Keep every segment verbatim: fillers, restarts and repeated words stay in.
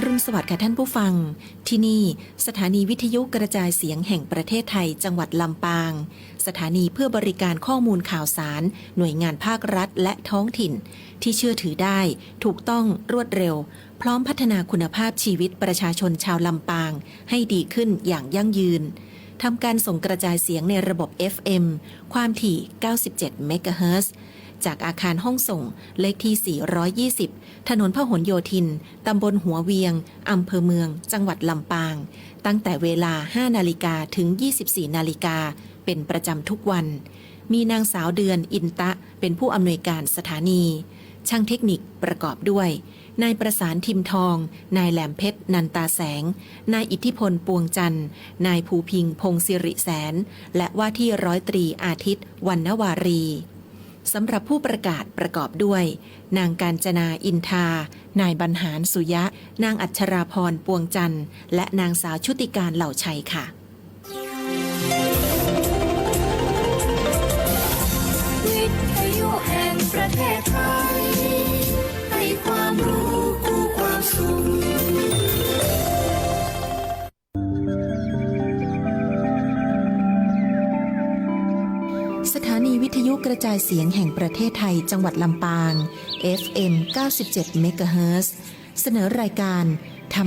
อรุณสวัสดิ์ค่ะท่านผู้ฟัง ที่นี่สถานีวิทยุกระจายเสียงแห่งประเทศไทยจังหวัดลำปาง สถานีเพื่อบริการข้อมูลข่าวสารหน่วยงานภาครัฐและท้องถิ่น ที่เชื่อถือได้ ถูกต้อง รวดเร็ว พร้อมพัฒนาคุณภาพชีวิตประชาชนชาวลำปางให้ดีขึ้นอย่างยั่งยืน ทำการส่งกระจายเสียงในระบบ เอฟ เอ็ม ความถี่ เก้าสิบเจ็ด เมกะเฮิรตซ์ จากอาคารห้องส่งเลขที่ สี่ร้อยยี่สิบ ถนนพหลโยธิน ตำบลหัวเวียง อำเภอเมือง จังหวัดลำปาง ตั้งแต่เวลา ห้านาฬิกา ถึง ยี่สิบสี่นาฬิกา เป็นประจำทุกวัน มีนางสาวเดือน อินตะ เป็นผู้อำนวยการสถานี ช่างเทคนิคประกอบด้วย นายประสาน ทิมทอง นายแหลมเพชร นันตาแสง นายอิทธิพล ปวงจันทร์ นายภูพิงค์ พงศ์สิริแสน และว่าที่ร้อยตรีอาทิตย์ วรรณวารี สำหรับผู้ประกาศประกอบด้วย นางกาญจนา อินทา นายบรรหาร สุยะ นางอัชราพร ปวงจันทร์ และนางสาวชุติการ เหล่าชัยค่ะ วิทยุแห่งประเทศไทย ให้ความรู้คู่ความสุข สถานีวิทยุกระจายเสียงแห่งประเทศไทยจังหวัดลำปาง เอฟ เอ็ม เก้าสิบเจ็ด เมกะเฮิรตซ์ เสนอรายการธรรม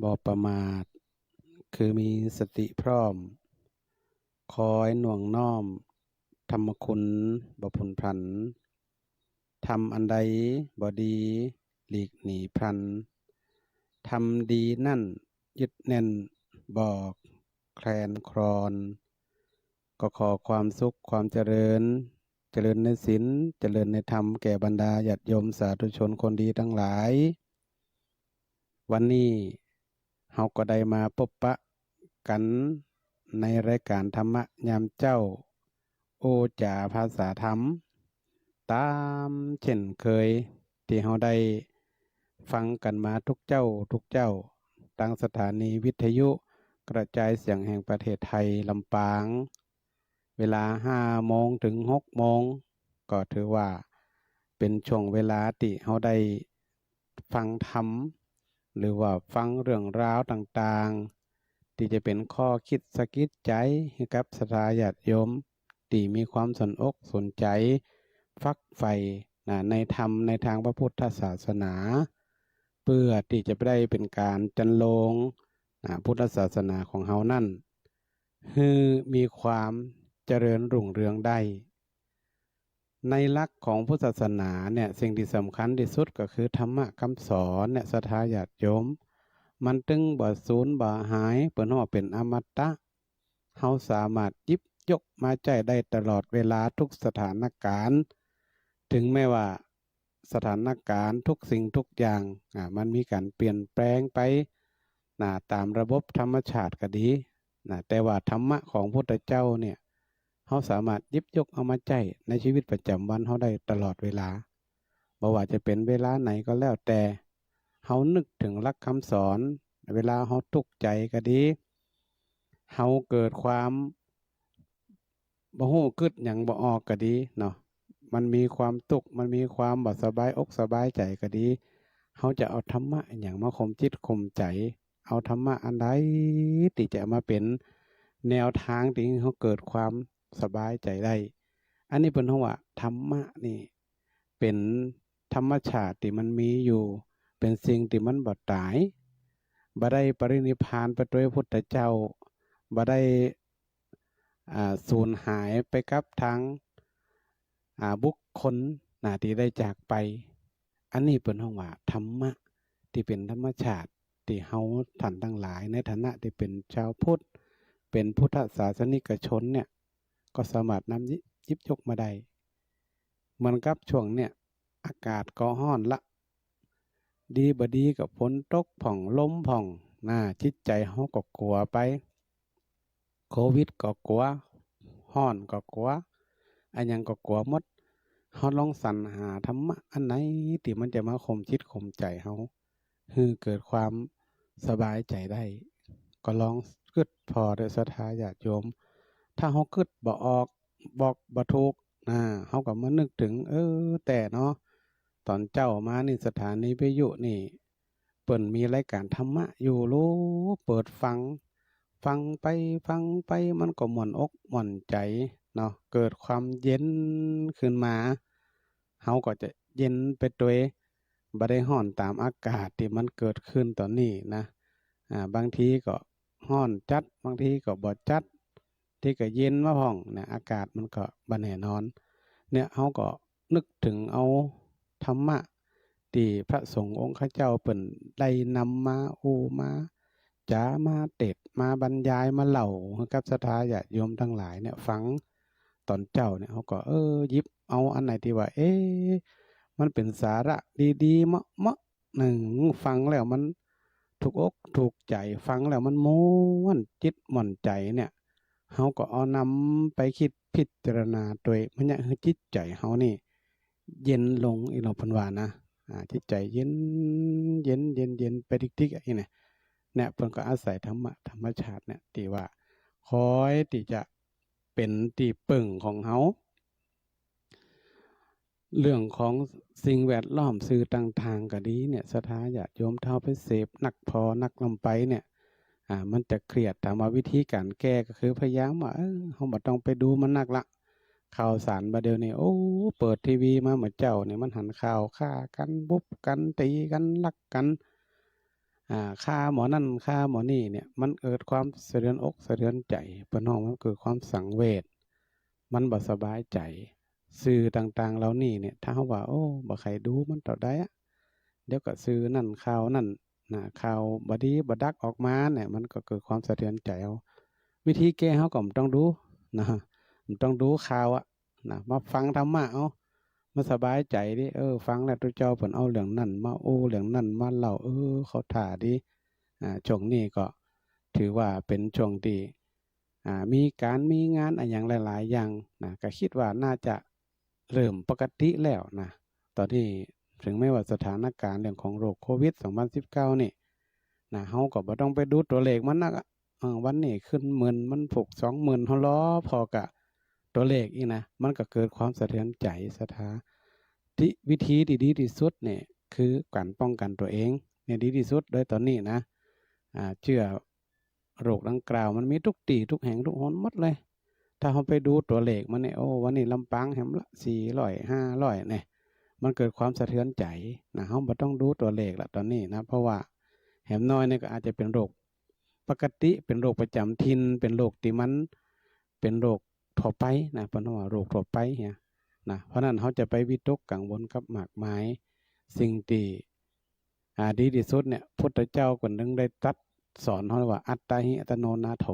บ่ประมาท คือมีสติพร้อม คอยหน่วงน้อม ธรรมคุณบ่ผุนพลัน ทำอันใดบ่ดี หลีกหนีพลัน ทำดีนั้นยึดแน่น บ่แคลนคลอน ก็ขอความสุขความเจริญ เจริญในศีล เจริญในธรรม แก่บรรดาญาติโยมสาธุชนคนดีทั้งหลาย วันนี้เฮาก็ได้มาปะปะกั๋นในรายการธรรมะยามเจ๊า อู้จ๋าภาษาธรรม ต๋ามเช่นเคย ตี้เฮาได้ฟังกั๋นมาทุกเจ๊าทุกเจ๊า ตางสถานีวิทยุกระจายเสียงแห่งประเทศไทยลำปาง เวลาห้าโมงเถิงหกโมง ก็ถือว่าเป๋นช่วงเวลาตี้เฮาได้ฟังธรรม หรือว่าฟังเรื่องราวต่างๆ ตี้จะเป๋นข้อคิดสะกิดใจ๋หื้อกับศรัทธาญาติโยม ตี้มีความสนอกสนใจ๋ ฝักใฝ่ นะ ในธรรมในตางพระพุทธศาสนา เปื้อตี้จะได้เป๋นก๋านจันโลง นะ พุทธศาสนาของเฮานั้น หื้อมีความเจริญรุ่งเรืองได้ ในหลักของพุทธศาสนาเนี่ย สิ่งตี้สำคัญตี้สุดก็คือธรรมะกำสอนเนี่ย ศรัทธาญาติโยม มันตึงบ่สูญบ่หาย เปิ้นฮ้องว่าเป๋นอมตะ เฮาสามารถหยิบยกมาใจ๊ได้ตลอดเวลาทุกสถานก๋ารณ์ เถิงแม้ว่าสถานก๋ารณ์ทุกสิ่งทุกอย่าง อ่า มันมีก๋านเปลี่ยนแปลงไป นะ ต๋ามระบบธรรมชาติก็ดี นะ แต่ว่าธรรมะของพุทธเจ้าเนี่ย เฮาสามารถหยิบยกเอามาใจ๊ในชีวิตประจ๋ำวันเฮาได้ตลอดเวลา บ่ว่าจะเป๋นเวลาไหนก็แล้วแต่ เฮานึกเถิงหลักกำสอน เวลาเฮาตุ๊กข์ใจ๋ก็ดี เฮาเกิดความบ่ฮู้กึ๊ดหยังบ่ออกก็ดีเนาะ มันมีความตุ๊กข์ มันมีความบ่สบายอกสบายใจ๋ก็ดี เฮาจะเอาธรรมะอะหยังมาข่มจิตข่มใจ๋ เอาธรรมะอันใดตี้จะมาเป๋นแนวตางตี้หื้อเฮาเกิดความสบายใจ๋ได้ อันนี้เปิ้นฮ้องว่าธรรมะนี่เป๋นธรรมชาติตี้มันมีอยู่ เป๋นสิ่งตี้มันบ่ต๋าย บ่ได้ปรินิพพานไปตวยพุทธเจ้า บ่ได้ อ่า สูญหายไปกับตาง อ่า บุคคล นะ ตี้ได้จากไป อันนี้เปิ้นฮ้องว่าธรรมะตี้เป๋นธรรมชาติ ตี้เฮาต้านตังหลายในฐานะตี้เป๋นจาวพุทธ เป๋นพุทธศาสนิกชนเนี่ย ก็สามารถนำหยิบ หยิบยกมาได้ เหมือนกับช่วงเนี่ย อากาศก็ฮ้อนละ ดีบ่ดีก็ฝนตกพ่อง ลมพ่อง นะ จิตใจ๋เฮาก็กั๋วไป โควิดก็กั๋ว ฮ้อนก็กั๋ว อะหยังก็กั๋วหมด เฮาลองสรรหาธรรมะอันไหนตี้มันจะมาข่มจิตข่มใจ๋เฮา หื้อเกิดความสบายใจ๋ได้ ก็ลองกึ๊ดผ่อเต๊อะศรัทธาญาติโยม ถ้าเฮากึ๊ดบ่ออก บอกบ่ถูกนะ เฮาก็มานึกเถิง เออ แต๊เนาะ ต๋อนเจ๊ามานี่สถานีวิทยุนี่ เปิ้นมีรายก๋านธรรมะอยู่ โลเปิดฟัง ฟังไปฟังไปมันก็ม่วนอกม่วนใจ๋เนาะ เกิดความเย็นขึ้นมา เฮาก็จะเย็นไปตวย บ่ได้ฮ้อนต๋ามอากาศตี้มันเกิดขึ้นต๋อนนี้นะ อ่า บางทีก็ฮ้อนจั๊ด บางทีก็บ่จั๊ด ตี้ก็เย็นมาพ่องเนี่ย อากาศมันก็บ่แน่นอน เนี่ย เฮาก็นึกเถิงเอาธรรมะตี้พระสงฆ์องค์ข้าเจ้าเปิ้นได้นำมาอู้มาจ๋า มาเตสน์ มาบรรยาย มาเล่าหื้อกับศรัทธาญาติโยมตังหลายเนี่ยฟังต๋อนเจ๊าเนี่ย เฮาก็ เออ หยิบเอาอันไหนตี้ว่า เอ๊ะ มันเป๋นสาระดีๆ เหมาะๆ นึ่ง ฟังแล้วมันถูกอกถูกใจ๋ ฟังแล้วมันม่วนจิตม่วนใจ๋เนี่ย เฮาก็เอานำไปกึ๊ดพิจารณาตวย มันจะหื้อจิตใจ๋เฮานี่เย็นลง อี้เนาะ เปิ้นว่านะ อ่า จิตใจ๋เย็น เย็น เย็น เย็นไปติ๊กๆ อะ อี้นะ เนี่ย เปิ้นก็อาศัยธรรมะ ธรรมชาติเนี่ย ตี้ว่าคอยตี้จะเป๋นตี้เปิ้งของเฮา เรื่องของสิ่งแวดล้อม สื่อต่างๆ ก็ดีเนี่ย ศรัทธาญาติโยม ถ้าเฮาไปเสพนักผ่อนักล้ำไปเนี่ย อ่า มันจะเครียด ถามว่าวิธีก๋านแก้ก็คือพยายามว่า เออ เฮาบ่ต้องไปดูมันนักละ ข่าวสารบ่าเดี่ยวนี้ โอ้ เปิดทีวีมาเมื่อเจ๊าเนี่ย มันหันข่าวฆ่ากั๋น บุบกั๋น ตี๋กั๋น ลักกั๋น อ่า ฆ่าหมอนั่น ฆ่าหมอนี่เนี่ย มันเกิดความสะเทือนอกสะเทือนใจ๋ เปิ้นฮ้องมันเกิดความสังเวช มันบ่สบายใจ๋ สื่อต่างๆ เหล่านี้เนี่ย ถ้าเฮาว่า โอ้ บ่ใค่ดูมันเต้าใดอะ เดี๋ยวก็สื่อนั่นข่าวนั่นนะ ข่าวบ่ดีบ่ดักออกมาเนี่ย มันก็เกิดความสะเทือนใจ๋เอา วิธีแก้เฮาก็บ่ต้องดูนะ บ่ต้องดูข่าวอะนะ มาฟังธรรมะเอา มันสบายใจ๋ดิ เออ ฟังแล้วตุ๊เจ้าเปิ้นเอาเรื่องนั่นมาอู้ เรื่องนั่นมาเล่า เออ เข้าท่าดี อ่า ช่วงนี้ก็ถือว่าเป๋นช่วงตี้ อ่า มีก๋านมีงานอะหยังหลายๆ อย่างนะ ก็กึ๊ดว่าน่าจะเริ่มปกติแล้วนะ ต๋อนนี้เถิงแม้ว่าสถานก๋ารณ์เรื่องของโรคโควิด สองพันสิบเก้า นี่นะ เฮาก็บ่ต้องไปดูตั๋วเลขมันนักอะ เออ วันนี้ขึ้นหมื่น มันผุกสองหมื่น เฮารอผ่อกะตั๋วเลขอี้นะ มันก็เกิดความสะเทือนใจ๋ ศรัทธา ตี้วิธีตี้ดีตี้สุดเนี่ย คือก๋านป้องกั๋นตั๋วเองเนี่ยดีตี้สุดเลยต๋อนนี้นะ อ่า เจื้อ โรคดังกล่าวมันมีกู้ตี้กู้แห่งกู้หนหมดเลย ถ้าเฮาไปดูตั๋วเลขมันเนี่ย โอ้ วันนี้ลำปางแหมละ สี่ร้อย ห้าร้อย เนี่ย มันเกิดความสะเทือนใจ๋นะ เฮาบ่ต้องดูตั๋วเลขละต๋อนนี้นะ เพราะว่าแหมน้อยเนี่ยก็อาจจะเป๋นโรคปกติ เป๋นโรคประจ๋ำถิ่น เป๋นโรคตี้มันเป๋นโรคทั่วไปนะ เปิ้นฮ้องว่าโรคทั่วไปเนี่ยนะ เพราะนั้นเฮาจะไปวิตกกังวลกับมากมาย สิ่งตี้ อ่า ดีตี้สุดเนี่ย พุทธเจ้าเปิ้นเถิงได้ตรัสสอนเฮาว่า อัตตาหิ อัตตโน นาโถ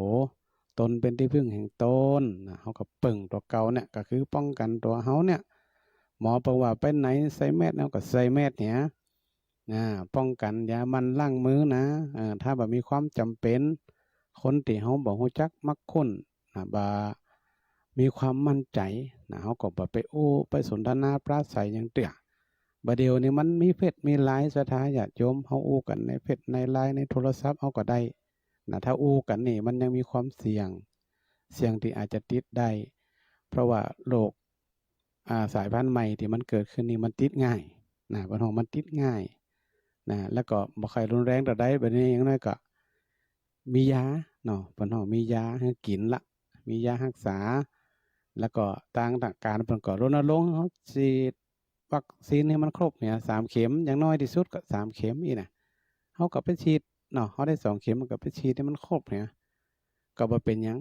ตนเป๋นตี้ผึ้งแห่งตนนะ เฮาก็เปิ้งตั๋วเก่าเนี่ย ก็คือป้องกั๋นตั๋วเฮาเนี่ย หมอเปิ้นว่าไปไหนใส่แมส เฮาก็ใส่แมสเนี่ย อ่า ป้องกั๋น อย่าหมั่นล้างมือนะ อ่า ถ้าบ่ามีความจ๋ำเป๋น คนตี้เฮาบ่ฮู้จักมักคุ้น นะ บ่ามีความมั่นใจ๋นะ เฮาก็บ่ไปอู้ไปสนทนาปราศรัยหยังเตื้อ บ่าเดี่ยวนี้มันมีเฟซมีไลน์ ศรัทธาญาติโยม เฮาอู้กั๋นในเฟซในไลน์ในโทรศัพท์เฮาก็ได้นะ ถ้าอู้กั๋นนี่มันยังมีความเสี่ยง เสี่ยงตี้อาจจะติดได้ เพราะว่าโรค อ่า สายพันธุ์ใหม่ตี้มันเกิดขึ้นนี่มันติดง่ายนะ เปิ้นฮ้องมันติดง่ายนะ แล้วก็บ่ใค่รุนแรงเต้าใด บ่านี้อย่างน้อยก็มียาเนาะ เปิ้นฮ้องมียาหื้อกิ๋นละ มียาฮักษา แล้วก็ตางก๋ารเปิ้นก็รณรงค์หื้อเฮาฉีดวัคซีนหื้อมันครบเนี่ย สามเข็ม อย่างน้อยตี้สุดก็สามเข็มอี้นะ เฮาก็ไปฉีดเนาะ เฮาได้สองเข็ม เฮาก็ไปฉีดหื้อมันครบเนี่ย ก็บ่เป๋นหยัง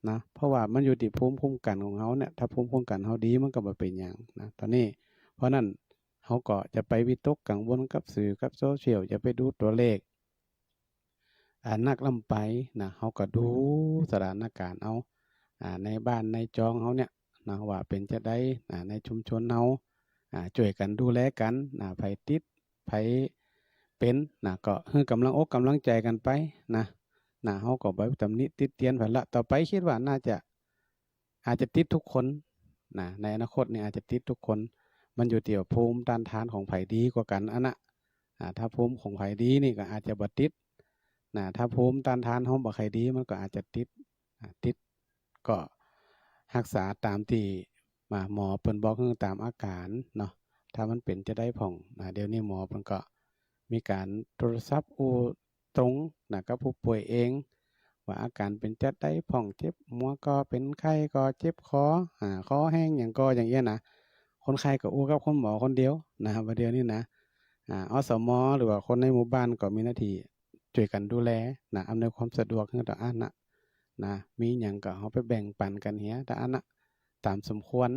นะ เพราะว่ามันอยู่ตี้ภูมิคุ้มกั๋นของเฮาเนี่ย ถ้าภูมิคุ้มกั๋นเฮาดีมันก็บ่เป๋นหยังนะ ต๋อนนี้ เพราะนั้นเฮาก็จะไปวิตกกังวลกับสื่อกับโซเชียล จะไปดูตั๋วเลข อ่า นักล้ำไปนะ เฮาก็ดูสถานก๋ารณ์เอา อ่า ในบ้านในจองเฮาเนี่ยนะ ว่าเป๋นจาใด อ่า ในชุมชนเฮา อ่า จ้วยกั๋นดูแลกั๋นนะ ใผติด ใผเป๋นนะ ก็หื้อก๋ำลังอกก๋ำลังใจ๋กั๋นไปนะ นะ เฮาก็บ่ตำหนิติเตียนใผละ ต่อไปกึ๊ดว่าน่าจะ อาจจะติดกู้คนนะ ในอนาคตนี่อาจจะติดกู้คน มันอยู่ตี้ว่าภูมิต้านทานของใผดีกว่ากั๋นอันน่ะ อ่า ถ้าภูมิของใผดีนี่ก็อาจจะบ่ติด นะ ถ้าภูมิต้านทานเฮาบ่ใค่ดี มันก็อาจจะติด อ่า ติด ก็ฮักษาต๋ามตี้ มา หมอเปิ้นบอกหื้อต๋ามอาก๋ารเนาะ ถ้ามันเป๋นจาใดพ่อง นะ เดี๋ยวนี้หมอเปิ้นก็มีก๋านโทรศัพท์อู้ตรง นะ กับผู้ป่วยเอง ว่าอาก๋ารเป๋นจาใดพ่อง เจ็บหัวก่อเป๋น ไข้ก่อ เจ็บคอ อ่า คอแห้งหยังก่อ อย่างเอี้ยนะ คนไข้ก็อู้กับคุณหมอคนเดียวนะ บ่าเดี่ยวนี้นะ อ่า อสม หรือว่าคนในหมู่บ้านก็มีหน้าตี้จ้วยกั๋นดูแลนะ อำนวยความสะดวกหื้อตะอั้นนะ นะ มีหยังก็เฮาไปแบ่งปั๋นกั๋นเหียตะอั้นนะ ต๋ามสมควร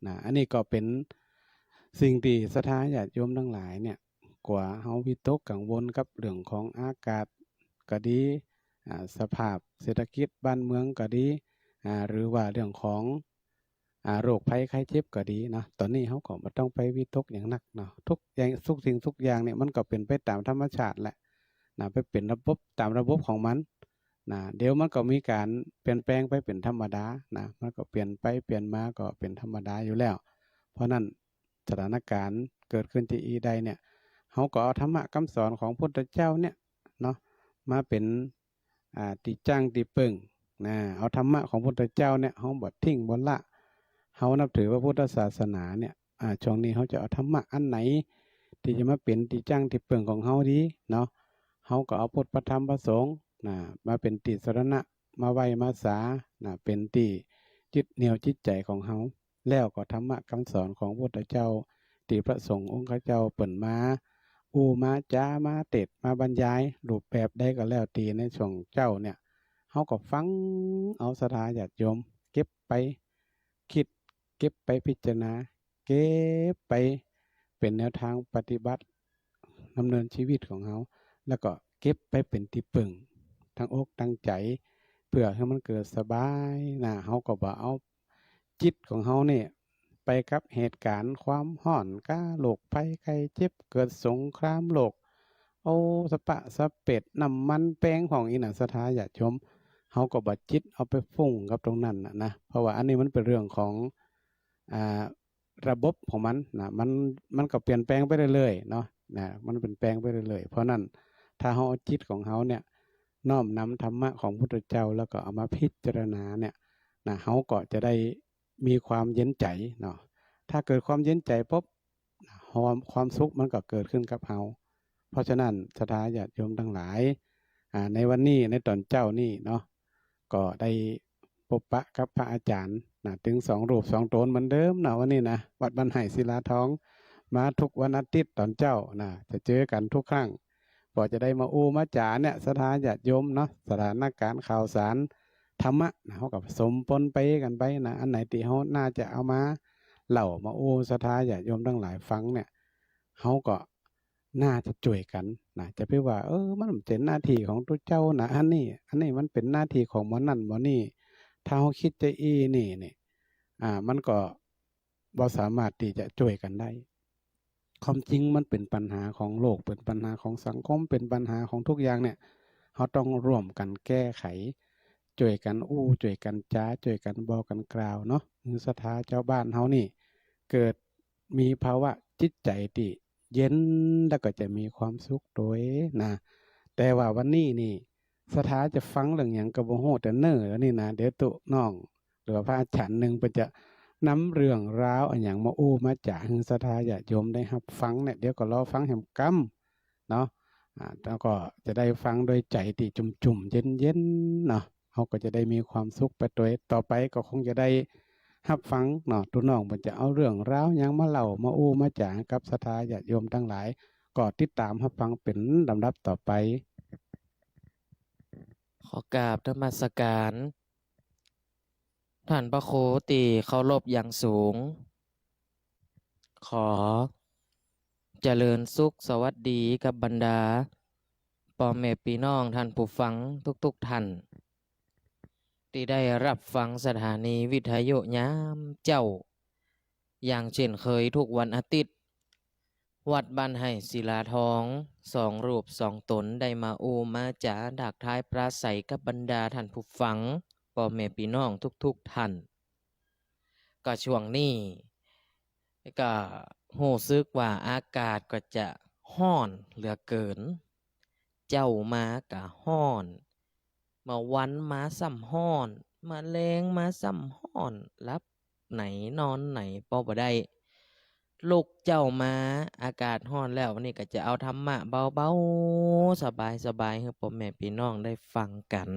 นะ อันนี้ก็เป๋นสิ่งตี้ศรัทธาญาติโยมตังหลายเนี่ย กั๋วเฮาวิตกกังวลกับเรื่องของอากาศก็ดี อ่า สภาพเศรษฐกิจบ้านเมืองก็ดี อ่า หรือว่าเรื่องของ อ่า โรคภัยไข้เจ็บก็ดีนะ ต๋อนนี้เฮาก็บ่ต้องไปวิตกหยังนักเนาะ ทุกอย่าง ทุกสิ่งทุกอย่างเนี่ยมันก็เป๋นไปต๋ามธรรมชาติแหละนะ ไปเป๋นระบบ ต๋ามระบบของมันนะ เดี๋ยวมันก็มีก๋านเปลี่ยนแปลงไปเป๋นธรรมดานะ มันก็เปลี่ยนไปเปลี่ยนมาก็เป๋นธรรมดาอยู่แล้ว เพราะนั้นสถานก๋ารณ์เกิดขึ้นตี้อี้ใดเนี่ย เฮาก็เอาธรรมะกำสอนของพุทธเจ้าเนี่ยเนาะ มาเป๋น อ่า ตี้จั้งตี้เปิ้งนะ เอาธรรมะของพุทธเจ้าเนี่ย เฮาบ่ทิ้งบ่ละ เฮานับถือพระพุทธศาสนาเนี่ย อ่า ช่วงนี้เฮาจะเอาธรรมะอันไหน ตี้จะมาเป๋นตี้จั้งตี้เปิ้งของเฮาดีเนาะ เฮาก็เอาพุทธ พระธรรม พระสงฆ์นะ มาเป๋นตี้สรณะ มาไหว้มาสานะ เป๋นตี้ยึดเหนี่ยวจิตใจ๋ของเฮา แล้วก็ธรรมะกำสอนของพุทธเจ้า ตี้พระสงฆ์องค์ข้าเจ้าเปิ้นมาอู้มาจ๋า มาเตสน์ มาบรรยาย รูปแบบใดก็แล้วตี้ในช่วงเจ๊าเนี่ย เฮาก็ฟังเอาศรัทธาญาติโยม เก็บไปกึ๊ด เก็บไปพิจารณา เก็บไปเป๋นแนวตางปฏิบัติดำเนินจีวิตของเฮา แล้วก็เก็บไปเป๋นตี้เปิ้งตางอกตางใจ๋ เปื้อหื้อมันเกิดสบายนะ เฮาก็บ่เอาจิตของเฮาเนี่ยไปกับเหตุก๋ารณ์ความฮ้อน ก้า โรคภัยไข้เจ็บ เกิดสงครามโลก โอ้ สะปะสะเปด น้ำมันแปงพ่องอี้นะ ศรัทธาญาติโยม เฮาก็บ่จิตเอาไปฟุ้งกับตรงนั้นนะนะ เพราะว่าอันนี้มันเป๋นเรื่องของ อ่า ระบบของมันนะ มัน มันก็เปลี่ยนแปลงไปเรื่อยๆเนาะ นะ มันเปลี่ยนแปลงไปเรื่อยๆ เพราะนั้นถ้าเฮาเอาจิตของเฮาเนี่ย น้อมนำธรรมะของพุทธเจ้า แล้วก็เอามาพิจารณาเนี่ยนะ เฮาก็จะได้มีความเย็นใจ๋เนาะ ถ้าเกิดความเย็นใจ๋ปุ๊บ ความ ความสุขมันก็เกิดขึ้นกับเฮา เพราะฉะนั้นศรัทธาญาติโยมตังหลาย อ่า ในวันนี้ ในต๋อนเจ๊านี้เนาะ ก็ได้ปบปะกับพระอาจ๋ารย์นะ ตึงสองรูปสองต๋นเหมือนเดิมนะ วันนี้นะ วัดบ้านไฮ่ศิลาทอง มาทุกวันอาทิตย์ต๋อนเจ๊านะ จะเจอกั๋นทุกครั้ง ก็จะได้มาอู้มาจ๋าเนี่ย ศรัทธาญาติโยมเนาะ สถานก๋ารณ์ข่าวสารธรรมะนะ เฮาก็สมปนไปกั๋นไปนะ อันไหนตี้เฮาน่าจะเอามาเล่ามาอู้ศรัทธาญาติโยมตังหลายฟังเนี่ย เฮาก็น่าจะจ้วยกั๋นนะ จะไปว่า เออ มันเป๋นหน้าตี้ของตุ๊เจ้านะ อันนี้ อันนี้มันเป๋นหน้าตี้ของหมอนั่นหมอนี่ ถ้าเฮากึ๊ดจาอี้นี่ นี่ อ่า มันก็บ่สามารถตี้จะจ้วยกั๋นได้ ความจริงมันเป๋นปัญหาของโลก เป๋นปัญหาของสังคม เป๋นปัญหาของทุกอย่างเนี่ย เฮาต้องร่วมกั๋นแก้ไข จ้วยกั๋นอู้ จ้วยกั๋นจ๋า จ้วยกั๋นบอกกั๋นกล่าวเนาะ หื้อศรัทธาจาวบ้านเฮานี่ เกิดมีภาวะจิตใจ๋ตี้เย็น แล้วก็จะมีความสุขตวยนะ แต่ว่าวันนี้นี่ ศรัทธาจะฟังเรื่องหยังก็บ่ฮู้แต่เนิ่นแล้วนี่นะ เดี๋ยวตุ๊น้อง หรือว่าพระอาจ๋ารย์นึ่งเปิ้นจะนำเรื่องราวอะหยังมาอู้มาจ๋าหื้อศรัทธาญาติโยมได้ฮับฟังเนี่ย เดี๋ยวก็รอฟังแหมกำเนาะ อ่า แล้วก็จะได้ฟังโดยใจ๋ตี้จุ่มๆ เย็นๆ เนาะ เฮาก็จะได้มีความสุขไปตวย ต่อไปก็คงจะได้ฮับฟังเนาะ ตุ๊น้องเปิ้นจะเอาเรื่องราวหยังมาเล่ามาอู้มาจ๋ากับศรัทธาญาติโยมตังหลาย ก็ติดต๋ามฮับฟังเป๋นลำดับต่อไป ขอกราบนมัสการ ท่านพระครูตี้เคารพอย่างสูง ขอเจริญสุขสวัสดีกับบรรดาป้อแม่ปี้น้องท่านผู้ฟังทุกๆ ท่าน ตี้ได้ฮับฟังสถานีวิทยุยามเจ๊า อย่างเช่นเคยทุกวันอาทิตย์ วัดบ้านไฮ่ศิลาทอง สองรูปสองต๋นได้มาอู้มาจ๋าทักทายปราศรัยกับบรรดาท่านผู้ฟัง ป้อแม่ปี้น้องทุกๆ ท่าน ก็ช่วงนี้ก็ ฮู้สึกว่าอากาศก็จะฮ้อนเหลือเกิน เจ๊ามาก็ฮ้อน เมื่อวันมาซ้ำฮ้อน เมื่อแลงมาซ้ำฮ้อน หลับไหนนอนไหนปอบ่ได้ ลุกเจ๊ามาอากาศฮ้อนแล้ว วันนี้ก็จะเอาธรรมะเบาๆ สบายๆ หื้อป้อแม่ปี้น้องได้ฟังกั๋น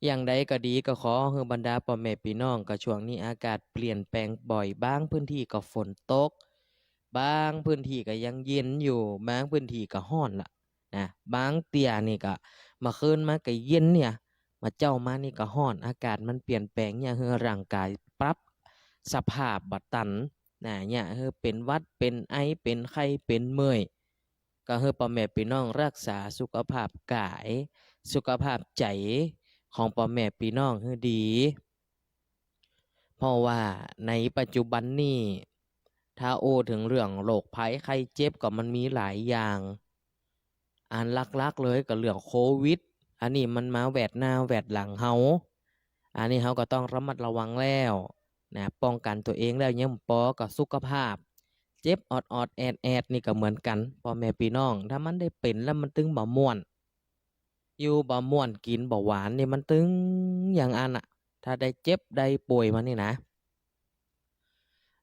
อย่างใดก็ดีก็ขอหื้อบรรดาป้อแม่ปี้น้อง ก็ช่วงนี้อากาศเปลี่ยนแปลงบ่อย บางพื้นที่ก็ฝนตก บางพื้นที่ก็ยังเย็นอยู่ บางพื้นที่ก็ฮ้อนละนะ บางเตื้อนี่ก็เมื่อคืนมาก็เย็นเนี่ย เมื่อเจ๊ามานี่ก็ฮ้อน อากาศมันเปลี่ยนแปลงเนี่ย หื้อร่างกายปรับสภาพบ่ตันนะ เนี่ย หื้อเป๋นหวัด เป๋นไอ เป๋นไข้ เป๋นเมื่อย ก็หื้อป้อแม่ปี้น้องรักษาสุขภาพก๋าย สุขภาพใจ๋ของป้อแม่ปี้น้องหื้อดี เพราะว่าในปัจจุบันนี้ ถ้าอู้เถิงเรื่องโรคภัยไข้เจ็บก็มันมีหลายอย่าง อันหลักๆ เลยก็เรื่องโควิด อันนี้มันมาแวดหน้าแวดหลังเฮา อันนี้เฮาก็ต้องระมัดระวังแล้วนะ ป้องกันตั๋วเองแล้วยังบ่ปอ ก็สุขภาพ เจ็บออดๆ แอดๆ นี่ก็เหมือนกั๋น ป้อแม่ปี้น้อง ถ้ามันได้เป๋นแล้วมันตึงบ่ม่วน อยู่บ่ม่วน กิ๋นบ่หวานนี่ มันตึงอย่างอั้นน่ะ ถ้าได้เจ็บได้ป่วยมานี่นะ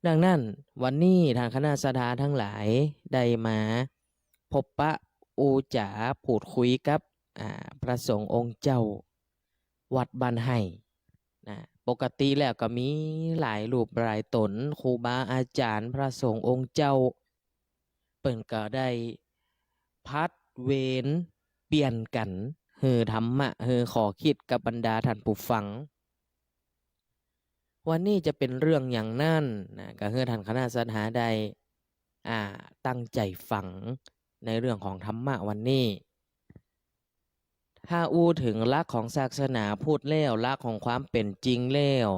ดังนั้นวันนี้ท่านคณะศรัทธาตังหลายได้มาพบปะอู้จ๋าพูดคุยกับ อ่า พระสงฆ์องค์เจ้าวัดบ้านไฮ่นะ ปกติแล้วก็มีหลายรูปหลายต๋น ครูบาอาจ๋ารย์ พระสงฆ์องค์เจ้า เปิ้นก็ได้ผลัดเวรเปลี่ยนกั๋นหื้อธรรมะ หื้อข้อคิดกับบรรดาท่านผู้ฟัง วันนี้จะเป๋นเรื่องหยังนั้นนะ ก็หื้อท่านคณะศรัทธาได้ อ่า ตั้งใจ๋ฟังในเรื่องของธรรมะวันนี้ ถ้าอู้เถิงหลักของศาสนาพุทธแล้ว หลักของความเป๋นจริงแล้ว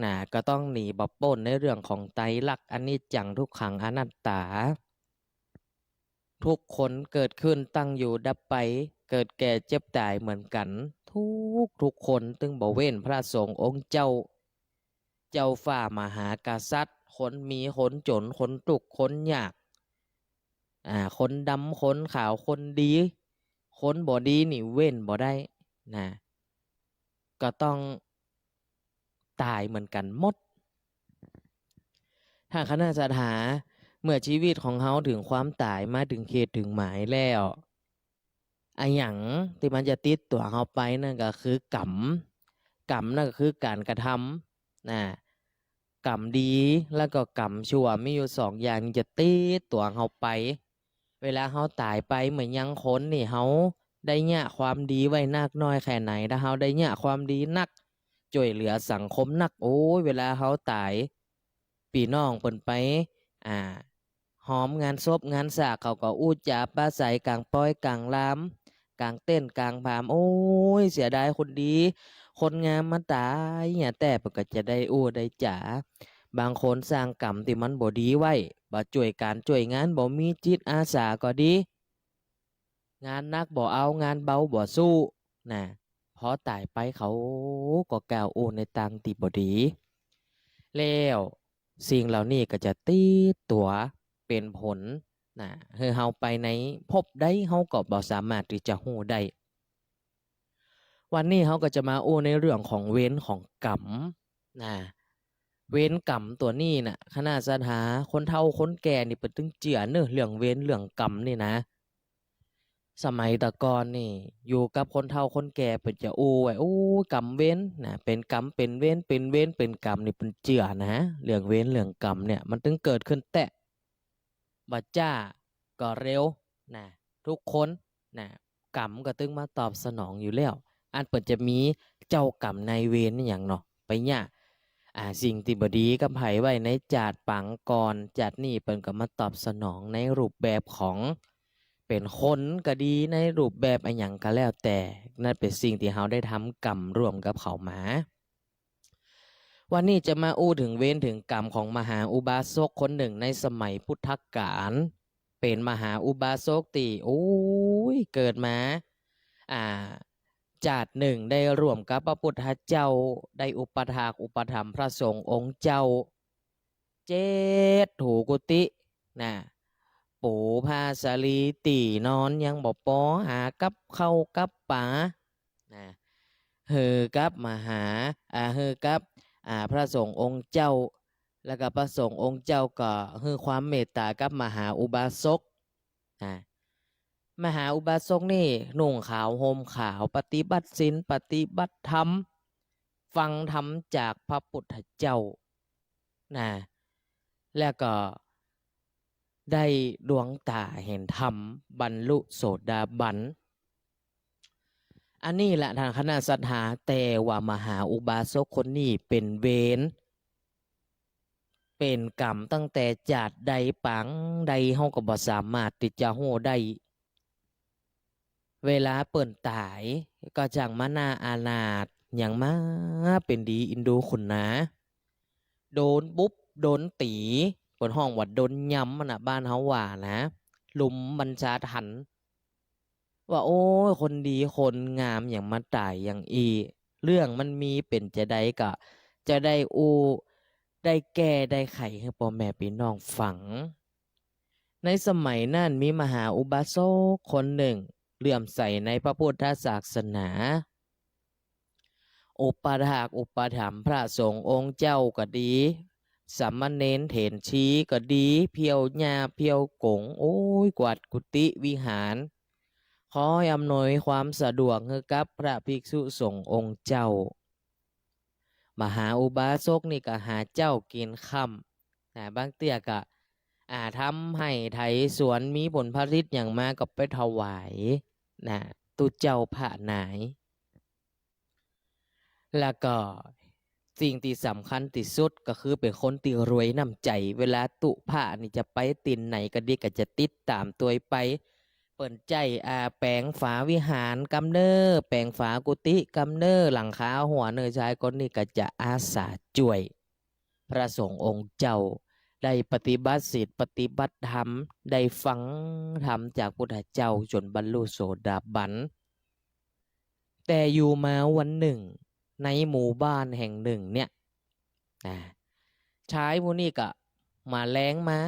นะ ก็ต้องหนีบ่ป๊นในเรื่องของไตรลักษณ์ อนิจจัง ทุกขัง อนัตตา ทุกคนเกิดขึ้น ตั้งอยู่ ดับไป เกิดแก่เจ็บต๋ายเหมือนกั๋น ทุกๆ คน ตึงบ่เว้นพระสงฆ์องค์เจ้า เจ้าฟ้ามหากษัตริย์ คนมีคนจ๋น คนตุ๊กข์คนยาก อ่า คนดำคนขาว คนดีคนบ่ดีนี่เว้นบ่ได้นะ ก็ต้องต๋ายเหมือนกั๋นหมด ท่านคณะศรัทธา เมื่อชีวิตของเฮาเถิงความต๋าย มาเถิงเขตเถิงหมายแล้ว อะหยังตี้มันจะติดตั๋วเฮาไปนั่นก็คือกรรม กรรมนั่นก็คือก๋านกระทำนะ กรรมดีแล้วก็กรรมชั่ว มีอยู่สองอย่างนี่จะติดตั๋วเฮาไป เวลาเฮาต๋ายไปเมื่อยังคนนี่ เฮาได้เยียะความดีไว้นักน้อยแค่ไหน ถ้าเฮาได้เยียะความดีนัก จ้วยเหลือสังคมนัก โอ้ย เวลาเฮาต๋าย ปี้น้องเปิ้นไป อ่า ฮอมงานศพงานซาก เขาก็อู้จ๋าปราศรัยก๋างปอยก๋างลาม ก๋างเต้นก๋างผาม โอ้ย เสียดายคนดี คนงามมาต๋ายเนี่ย แต่เปิ้นก็จะได้อู้ได้จ๋า บางคนสร้างกรรมตี้มันบ่ดีไว้ บ่จ้วยก๋านจ้วยงาน บ่มีจิตอาสาก็ดี งานหนักบ่เอา งานเบาบ่สู้นะ พอต๋ายไปเขาก็กล่าวอู้ในตางตี้บ่ดี แล้วสิ่งเหล่านี้ก็จะติดตั๋วเป๋นผลนะ หื้อเฮาไปในภพใดเฮาก็บ่สามารถตี้จะฮู้ได้ วันนี้เฮาก็จะมาอู้ในเรื่องของเวรของกรรมนะ เวรกรรมตั๋วนี้นะ คณะศรัทธา คนเฒ่าคนแก่นี่เปิ้นตึงเจื้อเนาะ เรื่องเวรเรื่องกรรมนี่นะ สมัยแต่ก่อนนี่ อยู่กับคนเฒ่าคนแก่เปิ้นจะอู้ไว้ โอ้ย กรรมเวรนะ เป๋นกรรมเป๋นเวร เป๋นเวรเป๋นกรรมนี่เปิ้นเจื้อนะ เรื่องเวรเรื่องกรรมเนี่ย มันตึงเกิดขึ้นแต๊ บ่จ๊าก็เร็วนะ ทุกคนนะ กรรมก็ตึงมาตอบสนองอยู่แล้ว อันเปิ้นจะมีเจ้ากรรมนายเวรนี่หยังเนาะ ไปเยียะ อ่า สิ่งตี้บ่ดีกับใผไว้ในจาติปางก่อน จาตินี้เปิ้นก็มาตอบสนองในรูปแบบของเป๋นคนก็ดี ในรูปแบบอะหยังก็แล้วแต่ นั่นเป๋นสิ่งตี้เฮาได้ทำกรรมร่วมกับเขามา วันนี้จะมาอู้เถิงเวรเถิงกรรมของมหาอุบาสกคนนึ่งในสมัยพุทธกาล เป๋นมหาอุบาสกตี้ โอ้ย เกิดมา อ่า จาตินึ่งได้ร่วมกับพระพุทธเจ้า ได้อุปถากอุปถัมภ์พระสงฆ์องค์เจ้า เจ็ด หูกุฏิ นะ ปูผ้าสาลี ตี้นอนยังบ่ปอ หากับข้าวกับป๋า นะ หื้อกับมหา อ่า หื้อกับ อ่า พระสงฆ์องค์เจ้า แล้วก็พระสงฆ์องค์เจ้าก็หื้อความเมตตากับมหาอุบาสก นะ มหาอุบาสกนี่นุ่งขาวห่มขาว ปฏิบัติศีล ปฏิบัติธรรม ฟังธรรมจากพระพุทธเจ้า นะ แล้วก็ได้ดวงต๋าหันธรรม บรรลุโสดาบัน อันนี้แหละท่านคณะศรัทธา แต่ว่ามหาอุบาสกคนนี้เป๋นเวร เป๋นกรรมตั้งแต่จาติใดปางใด เฮาก็บ่สามารถตี้จะฮู้ได้ เวลาเปิ้นต๋ายก็จั่งมาน่าอานาถ หยังมาเป๋นดีอินดูขุนนา โดนบุบโดนตี๋ เปิ้นฮ้องว่าโดนยำนั่นน่ะ บ้านเฮาว่านะ ลุมบัญชาทัณฑ์ ว่า โอ้ย คนดีคนงามหยังมาต๋ายอย่างอี้ เรื่องมันมีเป๋นจาใดก็จะได้อู้ ได้แก้ได้ไขหื้อป้อแม่ปี้น้องฟัง ในสมัยนั้นมีมหาอุบาสกคนนึ่ง เลื่อมใสในพระพุทธศาสนา อุปถากอุปถัมภ์พระสงฆ์องค์เจ้าก็ดี สามเณรเถรชีก็ดี เผี้ยวหญ้าเผี้ยวก๋ง โอ้ย กวาดกุฏิวิหาร คอยอำนวยความสะดวกหื้อกับพระภิกษุสงฆ์องค์เจ้า มหาอุบาสกนี่ก็หาเจ๊ากิ๋นค่ำ นะ บางเตื้อก็ อ่า ทำไฮ่ไถสวน มีผลผลิตหยังมาก็ไปถวาย นะ ตุ๊เจ้าพระนาย แล้วก็สิ่งตี้สำคัญตี้สุดก็คือเป๋นคนตี้รวยน้ำใจ๋ เวลาตุ๊พระนี่จะไปตี้ไหนก็ดี ก็จะติดต๋ามตวยไป เปิ้นใจ๊ อ่า แป๋งฝาวิหารกำเน้อ แป๋งฝากุฏิกำเน้อ หลังคาหั้วเน้อ ชายคนนี้ก็จะอาสาจ้วย พระสงฆ์องค์เจ้า ได้ปฏิบัติศีลปฏิบัติธรรม ได้ฟังธรรมจากพุทธเจ้าจ๋นบรรลุโสดาบัน แต่อยู่มาวันนึ่ง ในหมู่บ้านแห่งนึ่งเนี่ย อ่า ชายผู้นี้ก็มาแลงมา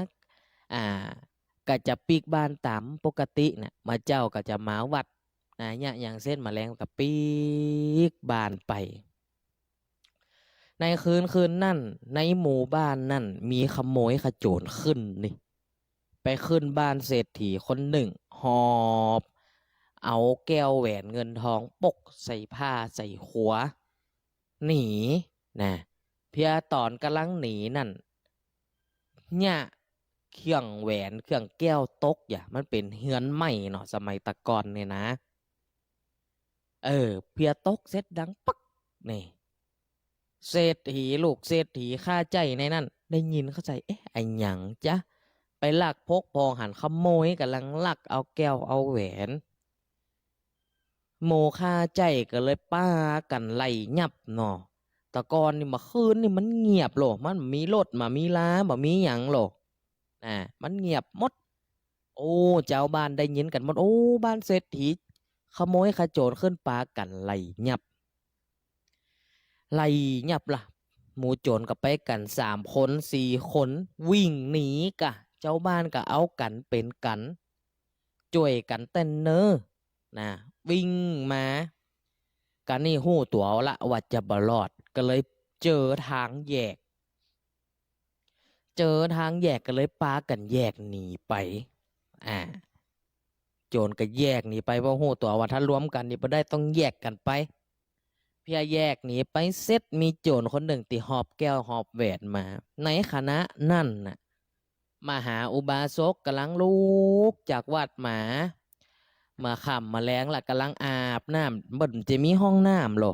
อ่า ก็จะปิ๊กบ้านต๋ามปกติน่ะ มาเจ๊าก็จะมาวัด อ่า เนี่ย อย่างเส้นมาแลงก็ปิ๊กบ้านไป ในคืนคืนนั้น ในหมู่บ้านนั้นมีขโมยขโจรขึ้นนี่ ไปขึ้นบ้านเศรษฐีคนนึ่ง หอบเอาแก้วแหวนเงินทองปกใส่ผ้าใส่หัว หนี นะ เพียงต๋อนก่ำลังหนีนั้น เนี่ย เครื่องแหวนเครื่องแก้วตก อย่า มันเป๋นเฮือนไม้เนาะ สมัยตะก่อนเนี่ยนะ เออ เพียงตกเสร็จดังปัก นี่ เศรษฐี ลูกเศรษฐีค่าใจ๊ในนั้น ได้ยินเข้าใจ๋ เอ๊ะ อะหยังจ๊ะ ไปลักพกผ่อหันขโมยก่ำลังลักเอาแก้วเอาแหวน หมู่ค่าใจ๊ก็เลยปากั๋นไล่ยับเนาะ ตะก่อนนี่ บ่าคืนนี่มันเงียบโล มันบ่มีรถ บ่ามีลา บ่ามีหยังโล นะ มันเงียบหมด โอ้ จาวบ้านได้ยินกั๋นหมด โอ้ บ้านเศรษฐี ขโมยขโจรขึ้น ปากั๋นไล่ยับ ไล่ยับละ หมู่โจรก็ไปกั๋นสามคนสี่คน วิ่งหนีกะ จาวบ้านก็เอากั๋นเป๋นกั๋น จ้วยกั๋นเต้นเน้อ นะ วิ่งมา กะนี่ฮู้ตั๋วละว่าจะบ่รอด ก็เลยเจอทางแยก เจอทางแยกก็เลยปากั๋นแยกหนีไป อ่า โจรก็แยกหนีไป เพราะฮู้ตั๋วว่าถ้ารวมกั๋นนี่บ่ได้ ต้องแยกกั๋นไป เพียงแยกหนีไปเสร็จ มีโจรคนนึ่งตี้หอบแก้วหอบแหวนมา ในขณะนั้นน่ะ มหาอุบาสกก่ำลังลุกจากวัดมา เมื่อค่ำเมื่อแลงละ ก่ำลังอาบน้ำ เปิ้นจะมีห้องน้ำโล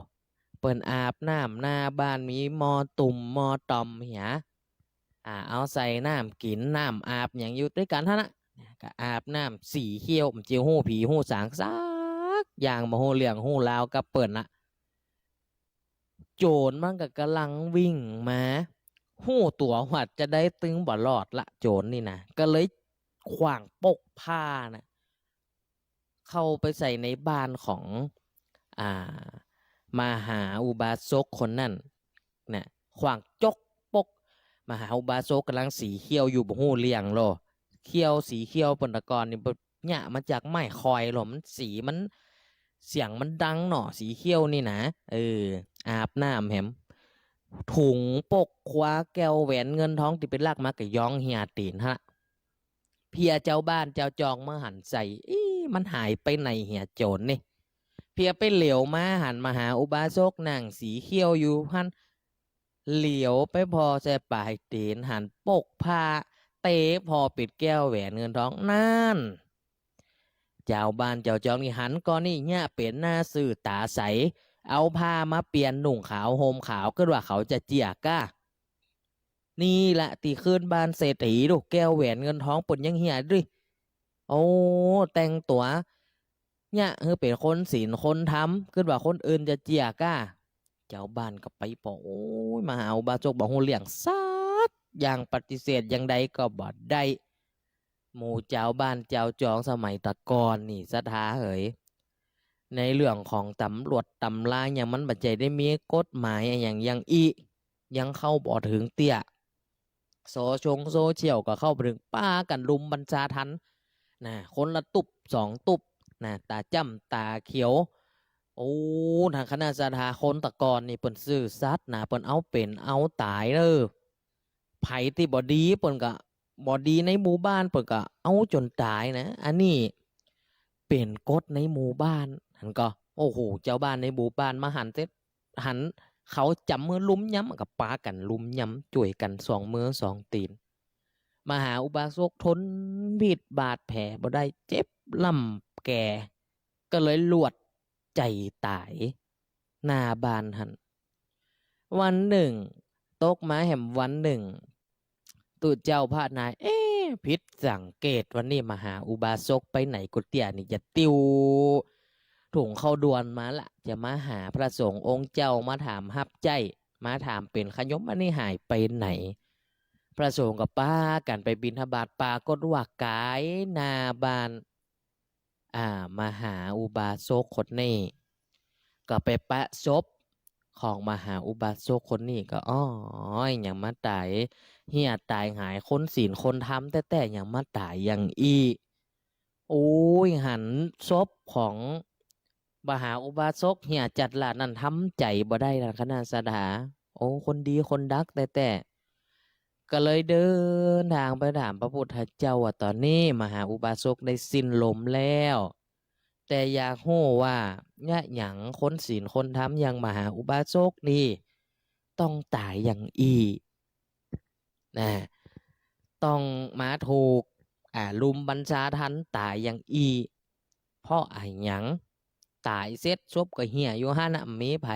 เปิ้นอาบน้ำหน้าบ้าน มีหม้อตุ่มหม้อตอมเหีย อ่า เอาใส่น้ำกิ๋นน้ำอาบหยังอยู่ตวยกั๋นหั้นนะ ก็อาบน้ำสีเขียว บ่ฮู้ผีฮู้สางสักอย่าง บ่ฮู้เรื่องฮู้ราวกับเปิ้นละ โจรมันก็ก่ำลังวิ่งมา ฮู้ตั๋วว่าจะได้ตึงบ่รอดละ โจรนี่นะ ก็เลยขว้างปกผ้านะ เข้าไปใส่ในบ้านของ อ่า มหาอุบาสกคนนั้น นะ ขว้างจกปก มหาอุบาสกก่ำลังสีเขี้ยวอยู่ บ่ฮู้เรื่องลอ เขี้ยว สีเขี้ยวเปิ้นตะก่อนนี่ เยียะมาจากไม้ข่อยลอ มันสีมัน เสียงมันดังเนาะ สีเขี้ยวนี่นะ เออ อาบน้ำแหม ถุงปกคว้าแก้วแหวนเงินทองตี้ไปลักมาก็ย้องเหียตี๋นหั้นละ เพียเจ้าบ้านเจ้าจองมาหันใส่ อี้ มันหายไปไหนเหียโจ๋รนี่ เพียไปเหลียวมาหันมหาอุบาสกนั่งสีเขี้ยวอยู่หั้น เหลียวไปผ่อใส่ป๋ายตี๋น หันปกผ้า เตะผ่อปิดแก้วแหวนเงินทอง นั่น เจ้าบ้านเจ้าจองนี่หันก่อนนี่ เยียะเป๋นหน้าซื่อต๋าใส เอาผ้ามาเปลี่ยนนุ่งขาวห่มขาว กึ๊ดว่าเขาจะเจียก้า นี่ละตี้คืนบ้านเศรษฐีดู แก้วแหวนเงินทองเปิ้นยังเหียด้วย โอ้ แต่งตั๋วเยียะหื้อเป๋นคนศีลคนธรรม กึ๊ดว่าคนอื่นจะเจียก้า เจ้าบ้านก็ไปปอ โอ้ย มหาอุบาสกบ่ฮู้เรื่องสักอย่าง ปฏิเสธอย่างใดก็บ่ได้ หมู่เจ้าบ้านเจ้าจองสมัยตะก่อนนี่ศรัทธาเหย ในเรื่องของต๋ำรวจต๋ำราอย่าง มันบ่ใจ้ได้มีกฎหมายอะหยังอย่างอี้ ยังเข้าบ่เถิงเตื้อ โซชงโซเชียลก็เข้าบ่เถิง ปากั๋นลุมบัญชาทัณฑ์นะ คนละตุ๊บสองตุ๊บนะ ต๋าจ้ำต๋าเขียว โอ้ ตางคณะศรัทธา คนตะก่อนนี่เปิ้นซื่อสัตย์นะ เปิ้นเอาเป๋นเอาต๋ายเน่อ ใผตี้บ่ดีเปิ้นก็ บ่ดีในหมู่บ้านเปิ้นก็เอาจ๋นต๋ายนะ อันนี้เป๋นกฎในหมู่บ้าน หันก่อ โอ้โห เจ้าบ้านในหมู่บ้านมาหันเสร็จ หันเขาจ๋ำหื้อลุมย้ำก็ปากั๋นลุมย้ำ จ้วยกั๋นสองมือสองตี๋น มหาอุบาสกทนพิษบาดแผลบ่ได้ เจ็บล่ำแก่ ก็เลยหลวดใจ๋ต๋าย หน้าบ้านหั้น วันนึ่ง ตกมาแหมวันนึ่ง ตุ๊เจ้าพระนาย เอ๊ะ ผิดสังเกต วันนี้มหาอุบาสกไปไหนกู้เตื้อนี่ จะติวถุงข้าวด่วนมาละ จะมาหาพระสงฆ์องค์เจ้า มาถามฮับใจ๊ มาถามเป๋นขยม อันนี้หายไปไหน พระสงฆ์ก็ปากั๋นไปบิณฑบาต ปรากฏว่ากายหน้าบ้าน อ่า มหาอุบาสกคนนี้ ก็ไปปะศพของมหาอุบาสกคนนี้ ก็ อ้อย ยังมาต๋าย เหียต๋ายหาย คนศีลคนธรรมแต๊ๆ ยังมาต๋ายอย่างอี้ โอ้ย หันศพของมหาอุบาสกเหียจัดละ นั่นทำใจ๋บ่ได้นะ คณะศรัทธา โอ้ คนดีคนดักแต๊ๆ ก็เลยเดินทางไปถามพระพุทธเจ้าว่า ต๋อนนี้มหาอุบาสกได้สิ้นลมแล้ว แต่อยากฮู้ว่าเยียะหยังคนศีลคนธรรมอย่างมหาอุบาสกนี่ต้องต๋ายอย่างอี้นะ ต้องมาถูก อ่า ลุมบัญชาทัณฑ์ต๋ายอย่างอี้ เพราะอะหยัง ต๋ายเสร็จศพก็เหียอยู่หั้นนะ บ่มีใผ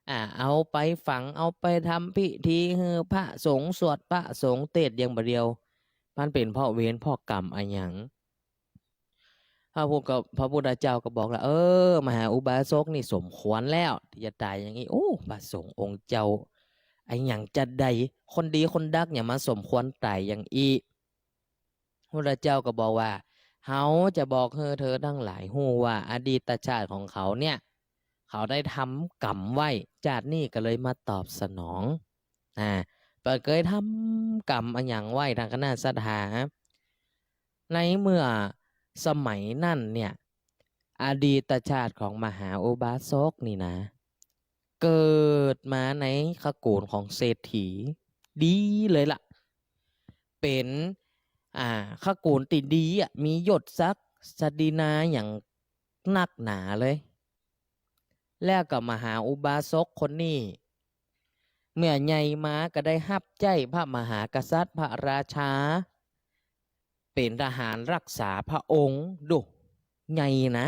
อ่า เอาไปฝัง เอาไปทำพิธีหื้อพระสงฆ์สวด พระสงฆ์เตสน์อย่างบ่าเดียว มันเป๋นเพราะเวรเพราะกรรมอะหยัง พระพุทธก็ พระพุทธเจ้าก็บอกละ เออ มหาอุบาสกนี่สมควรแล้วตี้จะต๋ายอย่างอี้ โอ้ พระสงฆ์องค์เจ้า อะหยังจะได้ คนดีคนดักเนี่ยมาสมควรต๋ายอย่างอี้ พุทธเจ้าก็บอกว่า เฮาจะบอกหื้อเธอตังหลายฮู้ว่าอดีตชาติของเขาเนี่ย เขาได้ทำกรรมไว้ จาตินี้ก็เลยมาตอบสนอง อ่า เปิ้นเกยทำกรรมอะหยังไว้ ตางคณะศรัทธา ในเมื่อสมัยนั้นเนี่ย อดีตชาติของมหาอุบาสกนี่นะ เกิดมาในขกูลของเศรษฐี ดีเลยละ เป๋น อ่า ขกูลตี้ดีอะ มียศศักดิ์ศักดินาอย่างนักหนาเลย แล้วก็มหาอุบาสกคนนี้ เมื่อใหญ่มาก็ได้ฮับใจ๊พระมหากษัตริย์พระราชา เป๋นทหารรักษาพระองค์ ดู ใหญ่นะ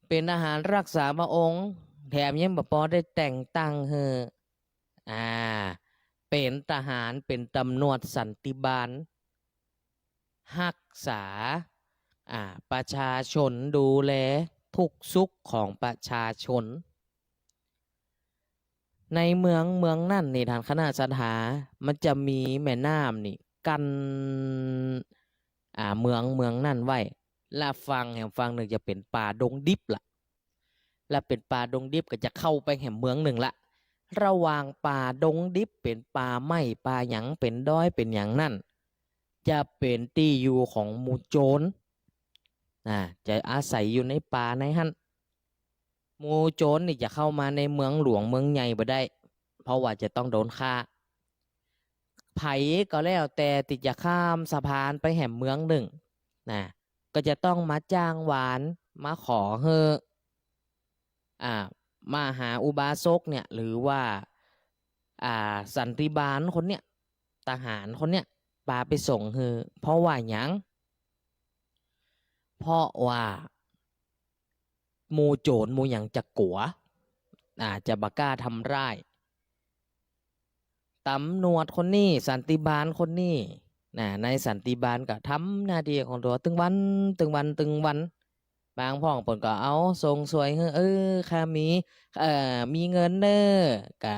เป๋นทหารรักษาพระองค์ แถมยังบ่ปอ ได้แต่งตั้งหื้อ อ่า เป๋นทหาร เป๋นตำรวจสันติบาล ฮักษา อ่า ประชาชน ดูแลทุกข์สุขของประชาชน ในเมืองเมืองนั้นนี่ ตางคณะศรัทธา มันจะมีแม่น้ำนี่กั้น อ่า เมืองเมืองนั้นไว้ ละฝั่งแหมฝั่งนึ่งจะเป๋นป่าดงดิบละ ละเป๋นป่าดงดิบก็จะเข้าไปแหมเมืองนึ่งละ ระหว่างป่าดงดิบ เป๋นป่าไม้ป่าหยัง เป๋นดอยเป๋นหยังนั้น จะเป๋นตี้อยู่ของหมู่โจร นะ จะอาศัยอยู่ในป่าในหั้น หมู่โจรนี่จะเข้ามาในเมืองหลวงเมืองใหญ่บ่ได้ เพราะว่าจะต้องโดนฆ่า ใผก็แล้วแต่ตี้จะข้ามสะพานไปแหมเมืองนึ่งนะ ก็จะต้องมาจ้างวาน มาขอหื้อ อ่า มหาอุบาสกเนี่ย หรือว่า อ่า สันติบาลคนเนี่ย ทหารคนเนี่ย ปาไปส่งหื้อ เพราะว่าหยัง เพราะว่า หมู่โจรหมู่หยังจะกั๋ว อ่า จะบ่กล้าทำร้าย ตำรวจคนนี้ สันติบาลคนนี้ นะ นายสันติบาลก็ทำหน้าตี้ของตั๋ว ตึงวัน ตึงวัน ตึงวัน บางพ่องเปิ้นก็เอาส่งส่วยหื้อ เออ ข้ามี เอ่อ มีเงินเน่อ ก็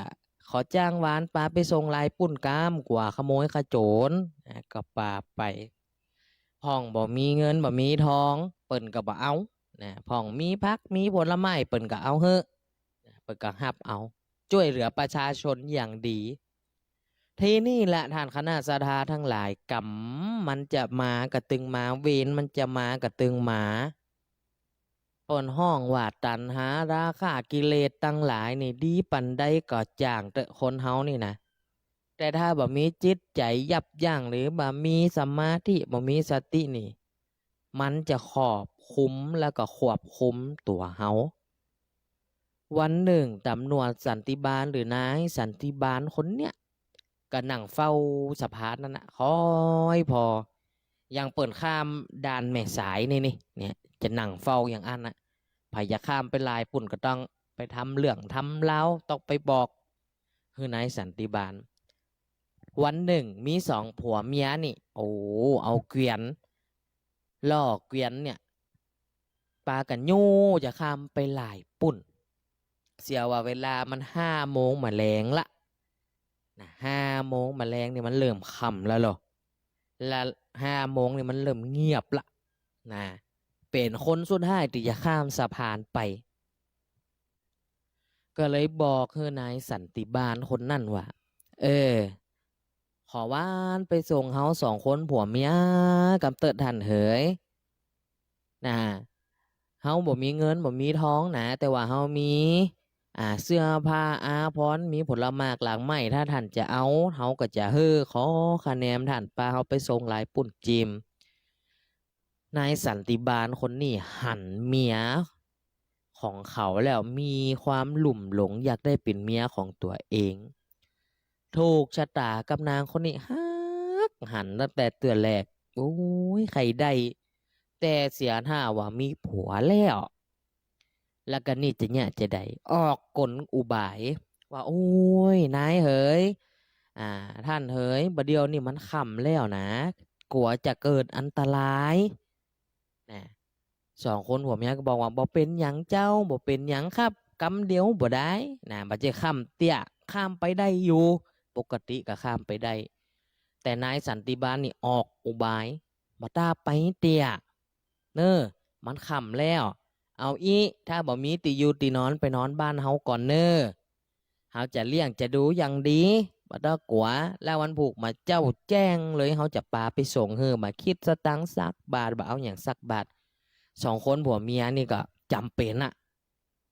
ขอจ้างวานปาไปส่งลายปุ้นกาม กั๋วขโมยขโจร นะ ก็ปาไป พ่องบ่มีเงินบ่มีทอง เปิ้นก็บ่เอา นะ พ่องมีผักมีผลไม้ เปิ้นก็เอาหื้อ นะ เปิ้นก็ฮับเอา จ้วยเหลือประชาชนอย่างดี ทีนี้แหละท่านคณะศรัทธาทั้งหลาย กรรมมันจะมาก็ตึงมา เวรมันจะมาก็ตึงมา เปิ้นฮ้องว่าตัณหาราคะกิเลสตังหลายนี่ ดีปานใดก็จ้างเต๊อะ คนเฮานี่นะ แต่ถ้าบ่มีจิตใจ๋ยับยั้ง หรือบ่มีสมาธิ บ่มีสตินี่ มันจะครอบคุมแล้วก็ควบคุมตั๋วเฮา วันนึ่งตำรวจสันติบาลหรือนายสันติบาลคนเนี้ย ก็นั่งเฝ้าสะพานนั้นนะ คอยผ่อ อย่างเปิ้นข้ามด่านแม่สายนี่นี่ เนี่ย จะนั่งเฝ้าอย่างอั้นนะ ใผจะข้ามไปลายปุ้นก็ต้องไปทำเรื่องทำราว ต้องไปบอกหื้อนายสันติบาล วันนึ่งมีสองผัวเมียนี่ โอ้ เอาเกวียน ล้อเกวียนเนี่ย ปากั๋นยู้จะข้ามไปลายปุ้น เสียว่าเวลามันห้าโมงมาแลงละ นะ ห้าโมงมาแลงนี่มันเริ่มค่ำแล้วเหรอ ละ ห้าโมงนี่มันเริ่มเงียบละ นะ เป๋นคนสุดท้ายตี้จะข้ามสะพานไป ก็เลยบอกหื้อนายสันติบาลคนนั้นว่า เออ ขอวานไปส่งเฮาสองคนผัวเมียกำเต๊อะท่านเหย นะ เฮาบ่มีเงินบ่มีทองนะ แต่ว่าเฮามี อ่า เสื้อผ้าอาภรณ์ มีผลหมากหลากไม้ ถ้าท่านจะเอา เฮาก็จะหื้อ ขอค่าแหนมท่านปาเฮาไปส่งลายปุ้นจิม นายสันติบาลคนนี้หันเมียของเขาแล้วมีความลุ่มหลงอยากได้เป๋นเมียของตั๋วเอง ถูกชะตากับนางคนนี้ ฮักหันตั้งแต่เตื้อแรก โอ้ย ใค่ได้ แต่เสียท่าว่ามีผัวแล้ว แล้วก็นี่จะเยียะจะใด ออกกลอุบายว่า โอ้ย นายเหย อ่า ท่านเหย บ่าเดี่ยวนี่มันค่ำแล้วนะ กั๋วจะเกิดอันตราย นะ สองคนผัวเมียก็บอกว่า บ่เป๋นหยังเจ้า บ่เป๋นหยังครับ กำเดียวบ่ได้ นะ บ่ใจ้ค่ำเตี้ย ข้ามไปได้อยู่ ปกติก็ข้ามไปได้ แต่นายสันติบาลนี่ออกอุบาย บ่ต้าไปเตี้ย เน่อ มันค่ำแล้ว เอาอี้ ถ้าบ่มีตี้อยู่ตี้นอน ไปนอนบ้านเฮาก่อนเน่อ เฮาจะเลี้ยงจะดูอย่างดี บ่ต้องกั๋ว แล้ววันพูกมาเจ๊าแจ้งเลย เฮาจะปาไปส่งหื้อ บ่คิดสตางค์สักบาท บ่เอาหยังสักบาท สองคนผัวเมียนี่ก็จ๋ำเป๋นอะ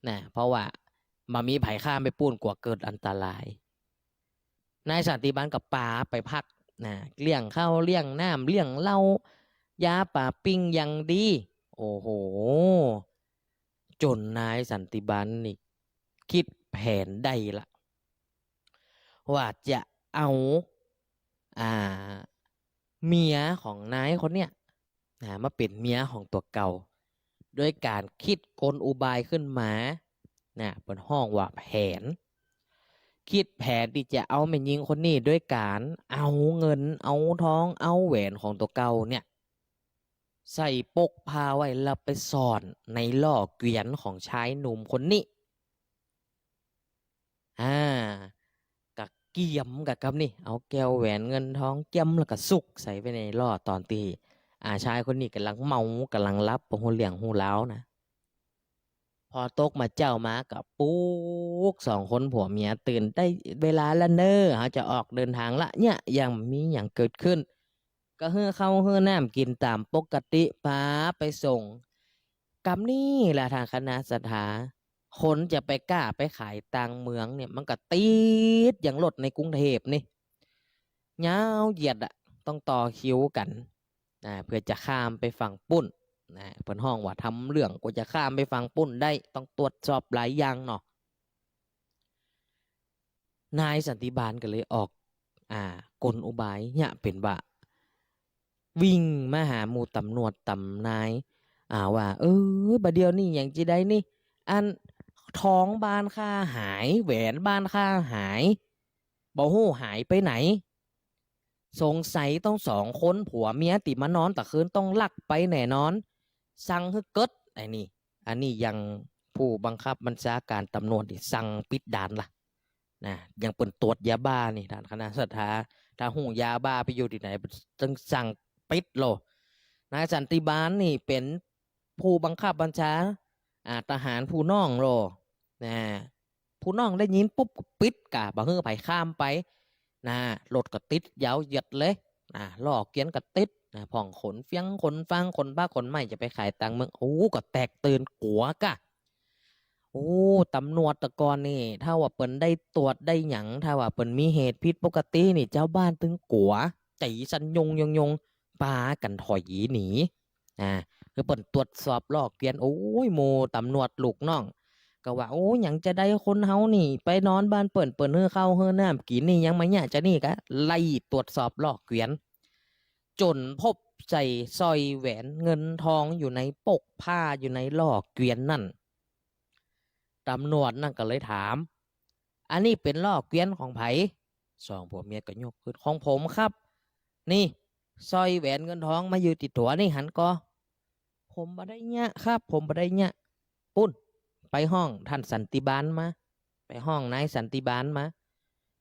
นะ เพราะว่าบ่มีใผข้ามไปปู้น กั๋วเกิดอันตราย นายสันติบาลก็ปาไปพัก นะ เลี้ยงข้าวเลี้ยงน้ำ เลี้ยงเหล้า ยาป๋าปิ้งอย่างดี โอ้โห จ๋นนายสันติบาลนี่ คิดแผนได้ละ ว่าจะเอา อ่า เมียของนายคนเนี้ย นะ มาเป๋นเมียของตั๋วเก่า โดยก๋านคิดกลอุบายขึ้นมา นะ เปิ้นฮ้องว่าแผน คิดแผนตี้จะเอาแม่ญิงคนนี้ โดยก๋านเอาเงิน เอาทอง เอาแหวนของตั๋วเก่าเนี่ย ใส่ปกผ้าไว้ แล้วไปซ่อนในล้อเกวียนของชายหนุ่มคนนี้ อ่า ก็เกียมกับกำนี่ เอาแก้วแหวนเงินทองเกียม แล้วก็ซุกใส่ไว้ในล้อ ต๋อนตี้ อ่า ชายคนนี้ก่ำลังเมา ก่ำลังหลับ บ่ฮู้เรื่องฮู้ราวนะ อตกมาเจ๊ามาก็ปลุกสองคนผัวเมียตื่น ได้เวลาละเน่อ เฮาจะออกเดินตางละ เนี่ย ยังบ่มีหยังเกิดขึ้น ก็หื้อข้าวหื้อน้ำกิ๋นต๋ามปกติ ปาไปส่ง กำนี้แหละท่านคณะศรัทธา คนจะไปก้าไปขายต่างเมืองเนี่ย มันก็ติดอย่างรถในกรุงเทพฯนี่ ยาวเหยียดอะ ต้องต่อคิวกั๋น นะ เปื้อจะข้ามไปฝั่งปู๊น นะ เปิ้นฮ้องว่าทำเรื่อง กว่าจะข้ามไปฝั่งปู๊นได้ ต้องตรวจสอบหลายอย่างเนาะ นายสันติบาลก็เลยออก อ่า กลอุบาย เนี่ย เป๋นว่า วิ่งมาหาหมู่ต๋ำรวจต๋ำนาย อ่า ว่า เออ บ่าเดี่ยวนี้หยังจะใดนี่ อัน ทองบ้านข้าหาย แหวนบ้านข้าหาย บ่ฮู้หายไปไหน สงสัยต้องสองคนผัวเมียตี้มานอนตะคืนต้องลักไปแน่นอน สั่งหื้อเกิด ไอ้นี่ อันนี้ยังผู้บังคับบัญชาการต๋ำรวจนี่สั่งปิดด่านละ นะ ยังเปิ้นตรวจยาบ้านี่ ท่านคณะศรัทธา ถ้าฮู้ยาบ้าไปอยู่ตี้ไหน ต้องสั่งปิดโล นายสันติบาลนี่เป๋นผู้บังคับบัญชา อ่า ทหารผู้น้องโล นะ ผู้น้องได้ยินปุ๊บก็ปิดกา บ่หื้อใผข้ามไป นะ รถก็ติดยาวเหยียดเลย นะ ล้อเกวียนก็ติด นะ พ่องขนเฟียงขนฟาง ขนผ้าขนไม้จะไปขายต่างเมือง โอ้ ก็แตกตื่นกั๋วกา โอ้ ต๋ำรวจตะกอนนี่ ถ้าว่าเปิ้นได้ตรวจได้หยัง ถ้าว่าเปิ้นมีเหตุผิดปกตินี่ จาวบ้านตึงกั๋ว ใจ๋สั่นยงยงยง ปากั๋นถอยหนี อ่า คือเปิ้นตรวจสอบล้อเกวียน โอ้ย หมู่ต๋ำรวจลูกน้องก็ว่า โอ้ย หยังจะใด คนเฮานี่ ไปนอนบ้านเปิ้น เปิ้นหื้อข้าวหื้อน้ำกิ๋นนี่ ยังมาเยียะจะนี่กา ไล่ตรวจสอบล้อเกวียน จ๋นพบใส่สร้อยแหวนเงินทองอยู่ในปกผ้า อยู่ในล้อเกวียนนั่น ต๋ำรวจนั่นก็เลยถาม อันนี้เป๋นล้อเกวียนของใผ สองผัวเมียก็ยกขึ้น ของผมครับ นี่ สร้อยแหวนเงินทองมาอยู่ติดตั๋วนี่หันก่อ ผมบ่ได้เยียะครับ ผมบ่ได้เยียะ ปู๊น ไปฮ้องท่านสันติบาลมา ไปฮ้องนายสันติบาลมา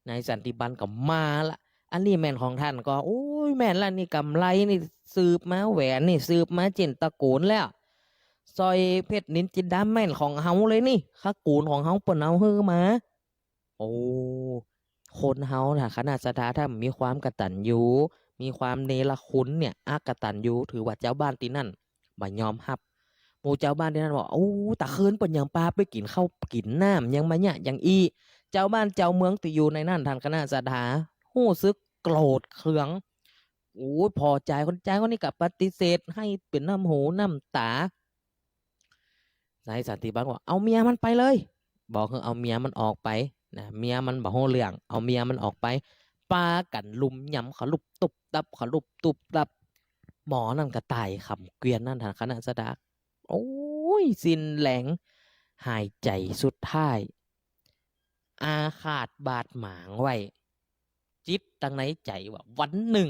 นายสันติบาลก็มาละ อันนี้แม่นของท่านก่อ โอ้ย แม่นละ นี่กำไลนี่สืบมา แหวนนี่สืบมาเจ้นตระกูลแล้ว สร้อยเพชรนิลจินดาแม่นของเฮาเลยนี่ ตระกูลของเฮาเปิ้นเอาหื้อมา โอ้ คนเฮาน่ะ คณะศรัทธา ถ้ามีความกตัญญู มีความเนรคุณเนี่ย อกตัญญู ถือว่าจาวบ้านตี้นั่นบ่ยอมฮับ หมู่จาวบ้านตี้นั่นว่า โอ้ ตะคืนเปิ้นยังปาไปกิ๋นข้าวกิ๋นน้ำ ยังมาเยียะอย่างอี้ จาวบ้านจาวเมืองตี้อยู่ในนั้น ท่านคณะศรัทธา ฮู้สึกโกรธเคือง โอ้ ผ่อจาย คนจายคนนี้ก็ปฏิเสธหื้อเป๋นน้ำหูน้ำต๋า นายสันติบาลว่า เอาเมียมันไปเลย บอกหื้อเอาเมียมันออกไป นะ เมียมันบ่ฮู้เรื่อง เอาเมียมันออกไป ปากั๋นลุ่มยำขลุบตุ๊บตับ ขลุบตุ๊บตับ หมอนั่นก็ต๋ายค่ำเกวียนนั่น ท่านคณะศรัทธา โอ้ย สิ้นแหลง หายใจ๋สุดท้าย อาฆาตบาดหมางไว้ จิตตังในใจ๋ว่า วันนึ่ง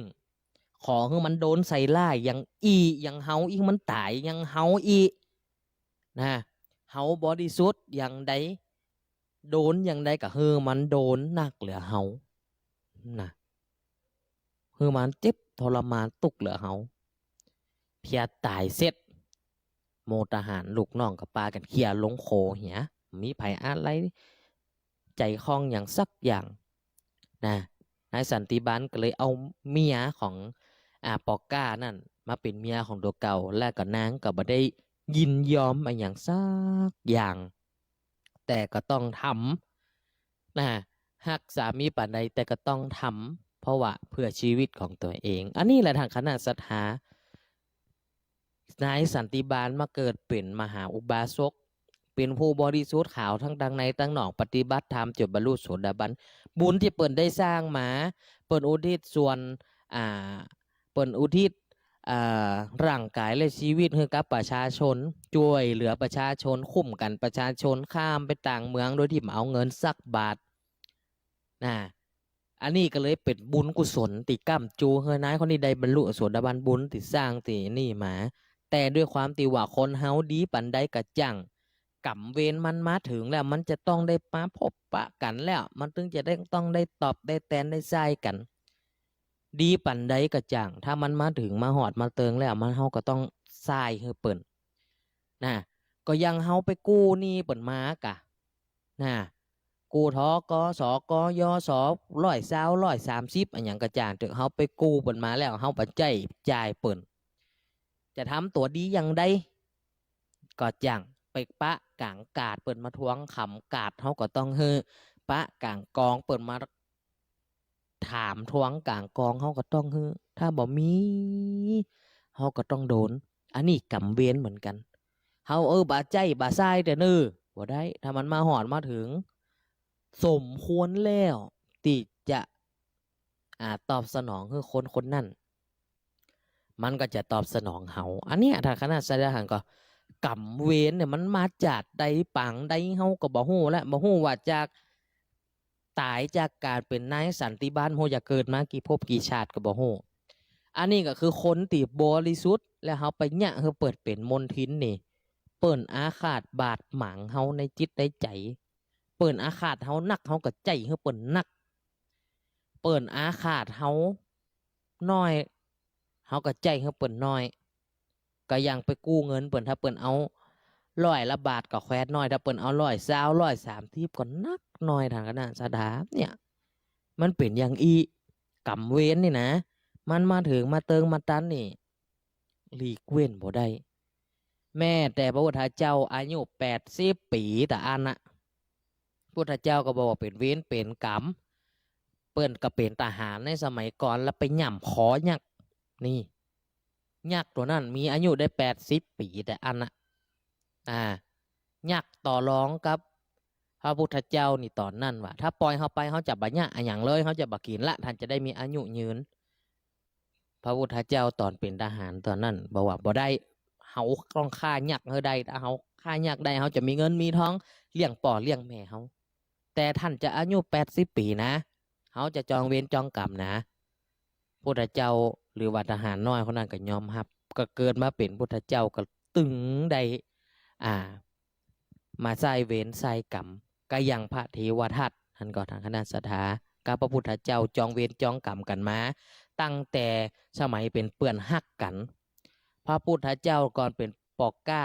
ขอหื้อมันโดนใส่ร้ายอย่างอี้ อย่างเฮาอี้ มันต๋ายอย่างเฮาอี้ นะ เฮาบริสุทธิ์อย่างใด โดนอย่างใดก็หื้อมันโดนหนักเหลือเฮา นะ หื้อมันเจ็บทรมานตุ๊กเหลือเฮา เพียต๋ายเสร็จ หมู่ทหารลูกน้องก็ปากั๋นเคลียร์ลงโขเหีย บ่มีใผอะไหล่ใจ๋ข้องหยังสักอย่าง นะ นายสันติบาลก็เลยเอาเมียของ อ่า ปอก้านั่นมาเป๋นเมียของตั๋วเก่า และก็นางก็บ่ได้ยินยอมอะหยังสักอย่าง แต่ก็ต้องทำ นะ ฮักสามีปานใด แต่ก็ต้องทำ เพราะว่าเพื่อชีวิตของตั๋วเอง อันนี้แหละ ท่านคณะศรัทธา นายสันติบาลมาเกิดเป๋นมหาอุบาสก เป๋นผู้บริสุทธิ์ขาวทั้งตังในตังนอก ปฏิบัติธรรมจ๋นบรรลุโสดาบัน บุญตี้เปิ้นได้สร้างมา เปิ้นอุทิศส่วน อ่า เปิ้นอุทิศ อ่า ร่างกายและชีวิตหื้อกับประชาชน จ้วยเหลือประชาชน คุ้มกั๋นประชาชน ข้ามไปต่างเมืองโดยตี้บ่เอาเงินสักบาท นะ อันนี้ก็เลยเป๋นบุญกุศลตี้ก้ำจู หื้อนายคนนี้ได้บรรลุโสดาบัน บุญตี้สร้างตี้นี่มา แต่ด้วยความตี้ว่าคนเฮาดีปานใดก็จั่ง ก๋รรมเวรมันมาเถิงแล้ว มันจะต้องได้มาพบปะกั๋นแล้ว มันตึงจะได้ ต้องได้ตอบได้แตนได้ใช้กั๋น ดีปานใดก็จั่ง ถ้ามันมาเถิงมาฮอดมาเติงแล้ว มัน เฮาก็ต้องใช้หื้อเปิ้น นะ ก็อย่างเฮาไปกู้หนี้เปิ้นมากะ น่ะ กู้ ธ.ก.ส. ก.ย.ส. ร้อยซาว ร้อยสามสิบ อะหยังก็จ้างเต๊อะ เฮาไปกู้เปิ้นมาแล้ว เฮาบ่ใจ๊จ่ายเปิ้น จะทำตั๋วดีอย่างใด ก็จ้างไปปะก๋างกาด เปิ้นมาทวงกำ กาดเฮาก็ต้องหื้อ ปะก๋างกอง เปิ้นมาถามทวงก๋างกอง เฮาก็ต้องหื้อ ถ้าบ่มี เฮาก็ต้องโดน อันนี้กรรมเวรเหมือนกั๋น เฮา เออ บ่ใจ๊บ่ใจ๊เต๊อะเน่อ บ่ได้ ถ้ามันมาฮอดมาเถิง สมควรแล้วตี้จะ อ่า ตอบสนองหื้อคนคนนั้น มันก็จะตอบสนองเฮา อันเนี้ย ท่านคณะศรัทธาหันก่อ กรรมเวรเนี่ยมันมาจาดใดปางใดเฮาก็บ่ฮู้ละ บ่ฮู้ว่าจาก ต๋ายจากก๋านเป๋นนายสันติบาล บ่ฮู้จะเกิดมากี่ภพกี่ชาติก็บ่ฮู้ อันนี้ก็คือคนตี้บริสุทธิ์ แล้วเฮาไปเยียะหื้อเปิ้นเป๋นมลทินนี่ เปิ้นอาฆาตบาดหมางเฮาในจิตในใจ๋ เปิ้นอาฆาตเฮานัก เฮาก็ใจ๊หื้อเปิ้นนัก เปิ้นอาฆาตเฮาน้อย เฮาก็ใจ๊หื้อเปิ้นน้อย ก็อย่างไปกู้เงินเปิ้น ถ้าเปิ้นเอาร้อยละบาทก็แควนน้อย ถ้าเปิ้นเอาร้อยซาว ร้อยสามสิบก็นักน้อย ท่านคณะศรัทธา เนี่ย มันเป๋นอย่างอี้ กรรมเวรนี่นะ มันมาเถิงมาเติงมาตันนี่ หลีกเว้นบ่ได้ แม้แต่พระพุทธเจ้าอายุแปดสิบปี๋ตะอั้นนะ พุทธเจ้าก็บอกว่าเป๋นเวรเป๋นกรรม เปิ้นก็เป๋นทหารในสมัยก่อน แล้วไปหย่ำคอยักษ์ นี่ ยักษ์ตั๋วนั้นมีอายุได้แปดสิบปี๋ตะอั้นนะ อ่า ยักษ์ต่อรองกับพระพุทธเจ้านี่ต๋อนนั้นว่า ถ้าปล่อยเฮาไป เฮาจะบ่เยียะอะหยังเลย เฮาจะบ่กิ๋นละ ท่านจะได้มีอายุยืน พระพุทธเจ้าต๋อนเป๋นทหารต๋อนนั้นบอกว่า บ่ได้ เฮาต้องฆ่ายักษ์หื้อได้ ถ้าเฮาฆ่ายักษ์ได้ เฮาจะมีเงินมีทองเลี้ยงป้อเลี้ยงแม่เฮา แต่ท่านจะอายุแปดสิบปี๋นะ เฮาจะจองเวรจองกรรมนะ พุทธเจ้าหรือว่าทหารน้อยคนนั้นก็ยอมฮับ ก็เกิดมาเป๋นพุทธเจ้า ก็ตึงได้ อ่า มาใจ๊เวรใจ๊กรรม ก็อย่างพระเทวทัตหันก่อ ท่านคณะศรัทธา กับพระพุทธเจ้าจองเวรจองกรรมกั๋นมา ตั้งแต่สมัยเป๋นเปื้อนฮักกั๋น พระพุทธเจ้าก่อนเป๋นป้อก๊า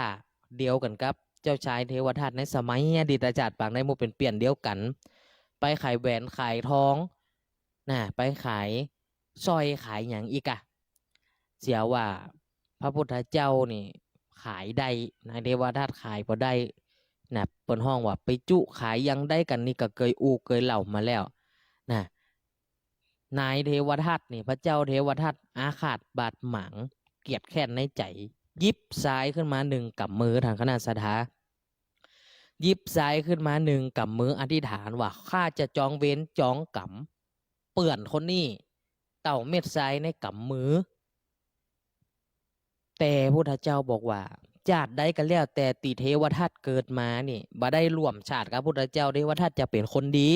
เดียวกั๋นกับเจ้าชายเทวทัตในสมัยอดีตชาติปางใด หมู่เป๋นเปื้อนเดียวกั๋น ไปขายแหวนขายทอง น่ะ ไปขายสร้อยขายหยังอีกอะ เสียว่าพระพุทธเจ้านี่ขายได้ นายเทวทัตขายบ่ได้ น่ะ เปิ้นฮ้องว่าไปจุ๊ขายอย่างใดกั๋นนี่ ก็เกยอู้เกยเล่ามาแล้ว น่ะ นายเทวทัตนี่ พระเจ้าเทวทัตอาฆาตบาดหมาง เกลียดแค้นในใจ๋ หยิบทรายขึ้นมานึ่งก๋ำมือ ท่านคณะศรัทธา หยิบทรายขึ้นมานึ่งก๋ำมือ อธิษฐานว่า ข้าจะจองเวรจองกรรมเปื้อนคนนี้ เต้าเม็ดทรายในก๋ำมือ แต่พุทธเจ้าบอกว่า จาติใดก็แล้วแต่ตี้เทวทัตเกิดมานี่ บ่ได้ร่วมชาติกับพุทธเจ้า เทวทัตจะเป๋นคนดี